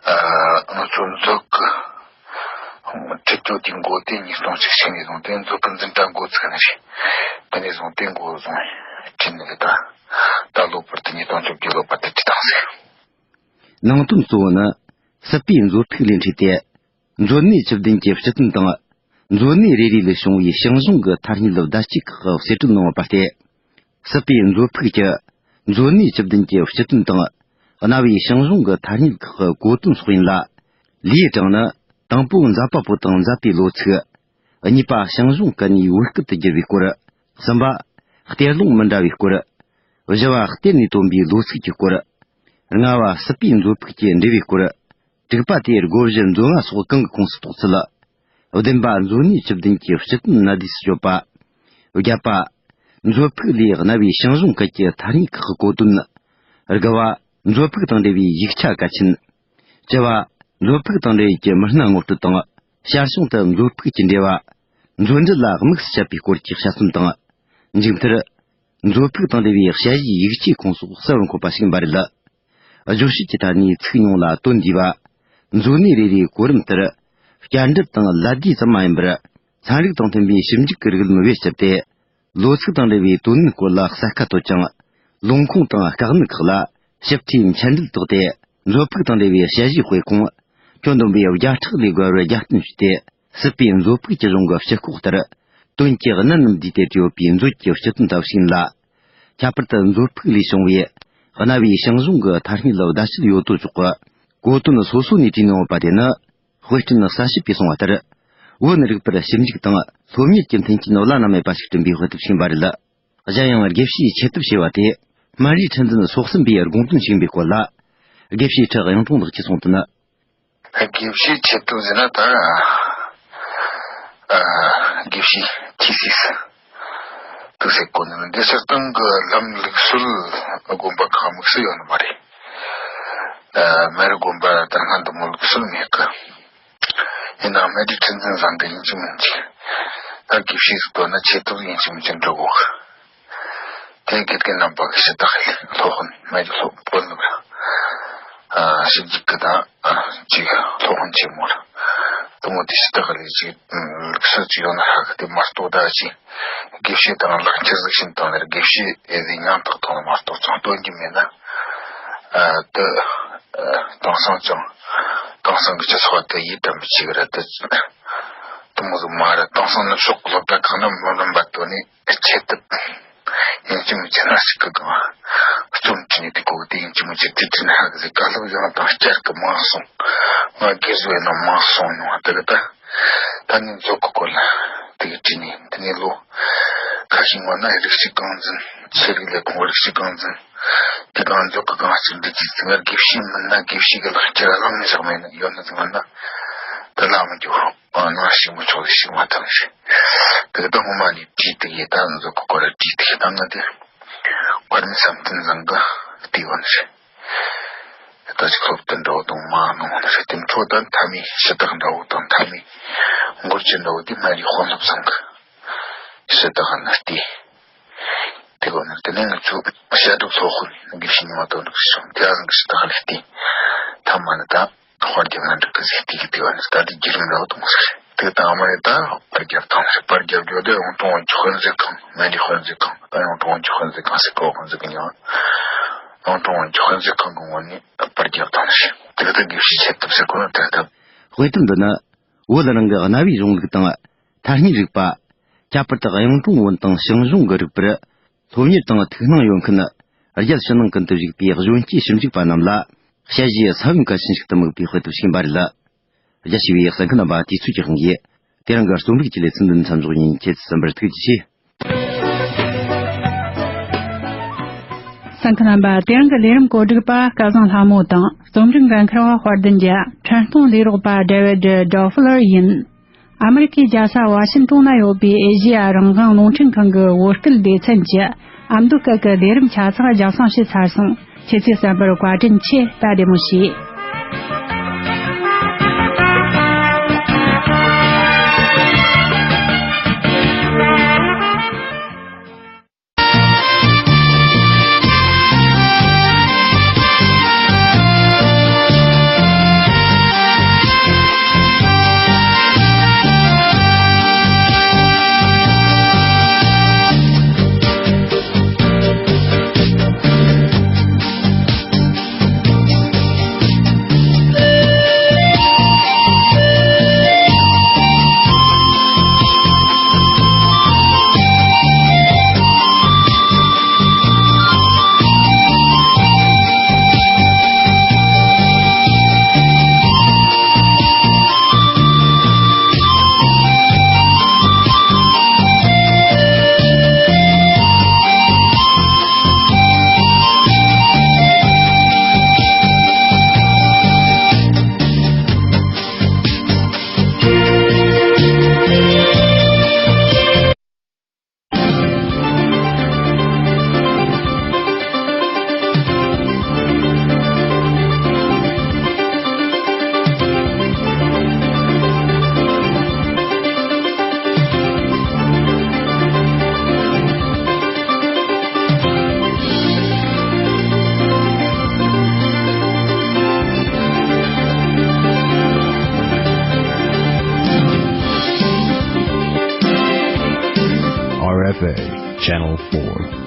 ཨ། ང་ཚོ་མཛོད་ཀྱི་ཁྲིད་སྐྱོད་ཀྱི་འགོ་དེ་ཉིས་སྟོང་བཅུ་གཅིག་ནས་བཟུང་སྟེ། མཛོད་ཀྱི་འཛིན་གྲྭ་འགོ་ཚུགས་ནི་རེད། དེ་ནས་བཟུང་སྟེ་འགོ་བཟུང་བྲིས་ནི་རེད། ད་ད་ལོ་བར་དུ། ཉིས་སྟོང་བཅོ་བརྒྱད་ལོ་བར་དུ་བྲིས་བཏང་ཟིག། ནང་དོན་གཙོ་བོ་ནི། སྲིད་པའི་མཛོད་ཕུགས་ལས་འཕྲོས་ཏེ། མཛོད་གནས་བཅུ་བདུན་གྱི་སྤྱི་དོན་དང་། མཛོད་གནས་རེ་རེ་ལས་བྱུང་བའི་ཞང་ཞུང་གི་ཐ་སྙད་བརྡ་སྤྱོད་ཁག་གསེད་བཀྲོལ་གནང་བ་སྟེ། སྲིད་པའི་མཛོད་ཕུགས་ཀྱི་མཛོད་གནས་བཅུ་བདུན་གྱི་སྤྱི་དོན་དང་། གནའ་བོའི་ཞང་ཞུང་གི་ཐ་སྙད་ཁག་གི་གོ་དོན་སོགས་ཡིན་ལ། ལེའུའི་གྲངས་ནི། དང་པོ་མཛད་པ་པོ་དང་མཛད་པའི་ལོ་ཚིགས། གཉིས་པ་ཞང་ཞུང་བཀའ་ནས་བོད་སྐད་དུ་བསྒྱུར་བའི་སྐོར། གསུམ་པ། གཏེར་ལུང་མི་འདྲ་བའི་སྐོར། བཞི་བ་གཏེར་ནས་ཐོན་པའི་ལོ་ཚིགས་ཀྱི་སྐོར། ལྔ་བ་སྲིད་པའི་མཛོད་ཕུགས་ཀྱི་འབྲེལ་བའི་སྐོར། དྲུག་པ་དེ་སྒོ་བཞི་མཛོད་ལྔ་སོགས་གང་གི་ཁོངས་སུ་གཏོགས་ཚུལ། བདུན་པ་མཛོད་གནས་བཅུ་བདུན་གྱི་སྤྱི་དོན་གནད་བསྡུས་སུ་བརྗོད་པ། བརྒྱད་པ། མཛོད་ཕུགས་ལས་གནའ་བོའི་ཞང་ཞུང་སྐད་ཀྱི་ཐ་སྙད་ཁག་གི་གོ་དོན། དགུ་བ། མཛོད་ཕུགས་དང་འབྲེལ་བའི་ཡིག་ཆ་གལ་ཆེན། བཅུ་བ། མཛོད་ཕུགས་དང་འབྲེལ་ཡོད་ཀྱི་མི་སྣ་ངོ་སྤྲོད་དང་། ཞར་བྱུང་དུ་མཛོད་ཕུགས་ཀྱི་འབྲེལ་བ། མཛོད་འགྲེལ་ལ་དམིགས་སུ་བཅད་པའི་སྐོར་གྱི་དཔྱད་རྩོམ་དང་། མཇུག་མཐར། མཛོད་ཕུགས་དང་འབྲེལ་བའི་དཔྱད་གཞིའི་ཡིག་ཆའི་ཁོངས་སུ་གསལ་བོར་འཁོད་པ་ཞིག་ཡིན་པ་རེད། རྗོད་བྱེད་ཀྱི་ཐད་ནས་ཚིག་ཉུང་ལ་དོན་འདུས་པ། མཛོད་གནས་རེ་རེའི་གོ་རིམ་ལྟར། བསྐྱར་འགྲེལ་དང་ལད་ཟློས་ཙམ་མ་ཡིན་པར། ཚན་རིག་དང་མཐུན་པའི་ཞིབ་འཇུག་གི་རིགས་ལམ་བེད་སྤྱད་དེ། ལོ་ཚིགས་དང་འབྲེལ་བའི་དོན་སྣོད་སྐོར་ལ་གསལ་ཁ་དོད་ཅིང་། ལུང་ཁུངས་དང་དཀའ་གནད་ཁག་ལ་ཞིབ་ཕྲའི་མཆན་འགྲེལ་བཏོན་ཏེ། མཛོད་ཕུགས་དང་འབྲེལ་བའི་དཔྱད་གཞིའི་དཔེ་ཁུངས། ཁྱོན་བསྡོམས་པའི་བརྒྱ་ཕྲག་ལས་བརྒལ་བར་རྒྱབ་རྟེན་ཞུས་ཏེ། སྲིད་པའི་མཛོད་ཕུགས་ཀྱི་གཞུང་གི་སྤྱི་ཁོག་ལྟར། དོན་གྱི་གནད་རྣམས་བསྡུས་ཏེ་བྲིས་ཡོད་པའི་མཛོད་ཀྱི་སྤྱི་དོན་ལྟ་བུ་ཞིག་ཡིན་ལ། ཁྱད་པར་དུ་མཛོད་ཕུགས་ལས་བྱུང་བའི་གནའ་བོའི་ཞང་ཞུང་གི་ཐ་སྙད་ལ་བརྡ་སྤྱོད་ཡོད་དོ་ཅོག་གི་གོ་དོན་སོ་སོ་ནས་བྲིས་གནང་ཡོད་པ་དེ་ནི། དཔེ་སྐྲུན་གསལ་བྱེད་པས་གསུངས་པ་ལྟར། བོད་རིག་པར་ཞིབ་འཇུག་དང་སློབ་གཉེར་གྱི་མཐུན་རྐྱེན་བླ་ན་མེད་པ་ཞིག་བསྐྲུན་པའི་དཔེ་དེབ་ཞིག་ཡིན་པ་རེད། གཞན་ཡང་དགེ་བཤེས་ཆེད་དུ་ཞེས་པ་དེ་སྨན་རིའི་ཁྲི་འཛིན་སོག་གསུམ་པའི་དགོངས་དོན་ཞིག་ཡིན་པའི་སྐོར་ལ། དགེ་བཤེས་ཁྲི་གཡུང་དྲུང་ལགས་ཀྱིས་གསུངས་དོན། དགེ་བཤེས་ཆེད་དུ་ཟེར་ན་ད། ཨ། དགེ་བཤེས་ཐི་སིས་དུ་ཟེར་གོ་ནི། འདི་ཕྱིར་བཏང་གི་ལམ་ལུགས་སྲོལ་དགོན་པ་ཁག་དམིགས་སུ་ཡོད་ནི་མ་རེད། ཨ། མེ་རི་དགོན་པ་ལྟར་སྔ་འདི་མོ་ལུགས་སྲོལ་མེད་གི། ཡིན་ནའང་མེ་རི་ཁྲི་འཛིན་བཟང་གི་ཡིན་གཅིག་མིན་གཅིག་ད་དགེ་བཤེས་སུ་བཏོན་ན་ཆེད་དུ་ཡིན་གཅིག་མིན་གཅིག་འགྲོ་དགོས་གི། དེ་དགེ་རྒན་རྣམ་པ་གི་ཞུ་དག་ལས་སློབ་དཔོན་མ་གི་སློབ་དཔོན་ལ་ཨ་ཞིབ་འཇུག་གི་དང་ཨ་ཅིག་སློབ་དཔོན་ཆེན་མོ་ལ་དུ་མོ་དེ་ཞུ་དག་ལས་ཅིག་ལུགས་སྲོལ་ཅིག་ཡོད་ན་ཧ་གི། དེ་མ་གཏོགས་ད་ཅིག་དགེ་བཤེས་དང་ལག་འཁྱེར་ཟིག་བྱིན་བཏང་ནས་དགེ་བཤེས་ཨེ་ཟིག་མྱང་བཏགས་བཏང་ན་མ་གཏོགས་ཙང་སྟོན་རྒྱུ་མེད་ན། ཨ་དེ་ཨ་དེང་སང་ཅང་དེང་སང་གི་སྤྱི་ཚོགས་དེ་ཡིད་དམ་པའི་ཅིག་ར་དེ་དུ་མོ་ཟིག་མ་རེད། དེང་སང་ནུབ་ཕྱོགས་གི་སློབ་གྲྭ་ཁག་ན་སྨོན་ལམ་པ་དོ་ནི། ཆེད་དུ་ཡིན་གཅིག་མིན་གཅིག་ན་ཞིག་གི་གང་རྩོམ་བྲིས་ནས་དེ་གོ་གི། དེ་ཡིན་གཅིག་མིན་གཅིག་དེ་བྲིས་ན་ཧ་གི་ཟེར། བཀའ་སློབ་ཡང་དང་བསྐྱར་གི་མང་སོང་། ང་དགེ་བཟོ་ཡིན་ན་མང་སོང་མྱོང་བ་དེ་གི་ད། ད་ནི་མཛོད་གི་སྐོར་ལ་དེ་གི་བྲིས་ནས། དེ་ནས་ལོ་ཁ་ཤས་སྔོན་ན་རིགས་གཅིག་རྐང་འཛིན། ཆོས་རིག་ལས་ཁུངས་རིགས་གཅིག་རྐང་འཛིན་དེ་གང་མཛོད་གི་གང་ཅིག་འབྲི་གི་ཟེར། ང་དགེ་བཤེས་མིན་ན་དགེ་བཤེས་གི་ལག་འཁྱེར་བླངས་ནས་བཞག་མེད་ན་ཡོད་ན་ཟེར། ང་ན་དེ་ལ་མི་འགྱུར། ཨ་ནང་ཞིག་མི་ཆོག་ཞིག་མ་ཐང་ཞིག་དེ་ད་ངོ་མ་ནས་བྲིས་དེ་ཡི་ད་མཛོད་གི་སྐོར་ར་བྲིས་དེ་ད་ང་དེ་དཔལ་མོ་བསམ་གཏན་བཟང་གི་བལྟས་བ་ནི་རེད། ད་ཅིག་སློབ་དེབ་འདྲ་བོ་དང་མ་ནང་ནི་རེད། དེ་འཕྲོ་ད་མཐའ་མའི་ཞུ་དག་འདྲ་བོ་དང་མཐའ་མའི་འགོར་གྱི་འདྲ་བོ་དེ་མ་རིག་དཔོན་སློབ་ཚང་གི་ཞུ་དག་ནི་བལྟས། དེ་གོ་ནི་དེ་ནས་ང་ཚོ་བཤད་སྒྲུབ་སློབ་དཔོན་དགེ་བཤེས་ཉི་མ་དོན་གྲུབ་ཞུ་དེ་ཨ་ཟང་གི་ཞུ་དག་ལ་བལྟས། མཐའ་མ་ནི་ད། དཔལ་རྒྱལ་བླ་འབྲུག་གི་གཟིགས་ཏེ་གི་དེ་བ་ནི་ད་དེ་བརྒྱུད་རིམ་ར་བ་དུ་མོ་ཟེར། དེ་དང་མ་ནི་ད་དཔལ་རྒྱལ་ཐང་ཟེར། དཔལ་རྒྱལ་བརྒྱུད་དེ་ཡོངས་གྲོང་དབུས་ཀྱི་དཔོན་གཟིགས་ཁང་། མན་ཇུ་དཔོན་གཟིགས་ཁང་། ད་ཡོངས་གྲོང་དབུས་ཀྱི་དཔོན་གཟིགས་ཁང་ཟེར་གོ། དཔོན་གཟིགས་ཀྱི་མྱིང་། ཡོངས་གྲོང་དབུས་ཀྱི་དཔོན་གཟིགས་ཁང་གི་ངོས་ནས་དཔལ་རྒྱལ་ཐང་ཟེར། དེ་ད་དགེ་བཤེས་ཆེད་དུ་ཟེར་གོ་ན་ད་ད། དཔེ་དེབ་འདི་ནི་བོད་རང་གི་གནའ་བོའི་གཞུང་ལུགས་དང་ཐ་སྙད་རིག་པ། ཁྱད་པར་དུ་གཡུང་དྲུང་བོན་དང་ཞང་ཞུང་གི་རིག་པར་སློབ་གཉེར་དང་ཐུགས་སྣང་ཡོད་མཁན། རྒྱལ་ཕྱི་ནང་ཀུན་ཏུ་བཞུགས་པའི་གཞོན་སྐྱེས་ཞིབ་འཇུག་པ་རྣམས་ལ་དཔྱད་གཞིའི་ས་བོན་གལ་ཆེན་ཞིག་ཏུ་དམིགས་པའི་དཔེ་དེབ་ཞིག་ཡིན་པ་རེད། རྒྱ་ཆེ་བའི་གསན་མཁན་རྣམ་པ་དུས་ཚོད་ཀྱི་དབང་གིས་དེ་རིང་གི་རྩོམ་རིག་ཀྱི་ལེ་ཚན་འདི་མཚམས་འཇོག་ཡིན། ཁྱེད་ཚོ་གསན་པར་ཐུགས་རྗེ་ཆེ། གསན་མཁན་རྣམ་པ། དེ་རིང་གི་ལས་རིམ་གོ་སྒྲིག་པ་སྐལ་བཟང་ལྷ་མོ་དང་། རྩོམ་སྒྲིག་འགན་འཁུར་བ་དཔལ་ལྡན་རྒྱལ། འཕྲིན་གཏོང་ལས་རོགས་པ་ཌེ་ཝིཌ་ཌོ་ཧྥི་ལར་ཡིན། ཨ་མི་རི་ཀའི་རྒྱལ་ས་ཝ་ཤིན་ཏོན་ན་ཡོད་པའི་ཨེ་ཤེ་ཡ་རང་དབང་རླུང་འཕྲིན་ཁང་གི་བོད་སྐད་སྡེ་ཚན་གྱི་ཨ་མདོ་སྐད་ཀྱི་ལས་རིམ་ཆ་ཚང་རྒྱང་སྲིང་བྱས་ཚར་སོང་། ཁྱེད་ཚོས་གསན་པར་བཀའ་དྲིན་ཆེ། ད་བདེ་མོ་བྱོས། R F A, Channel four.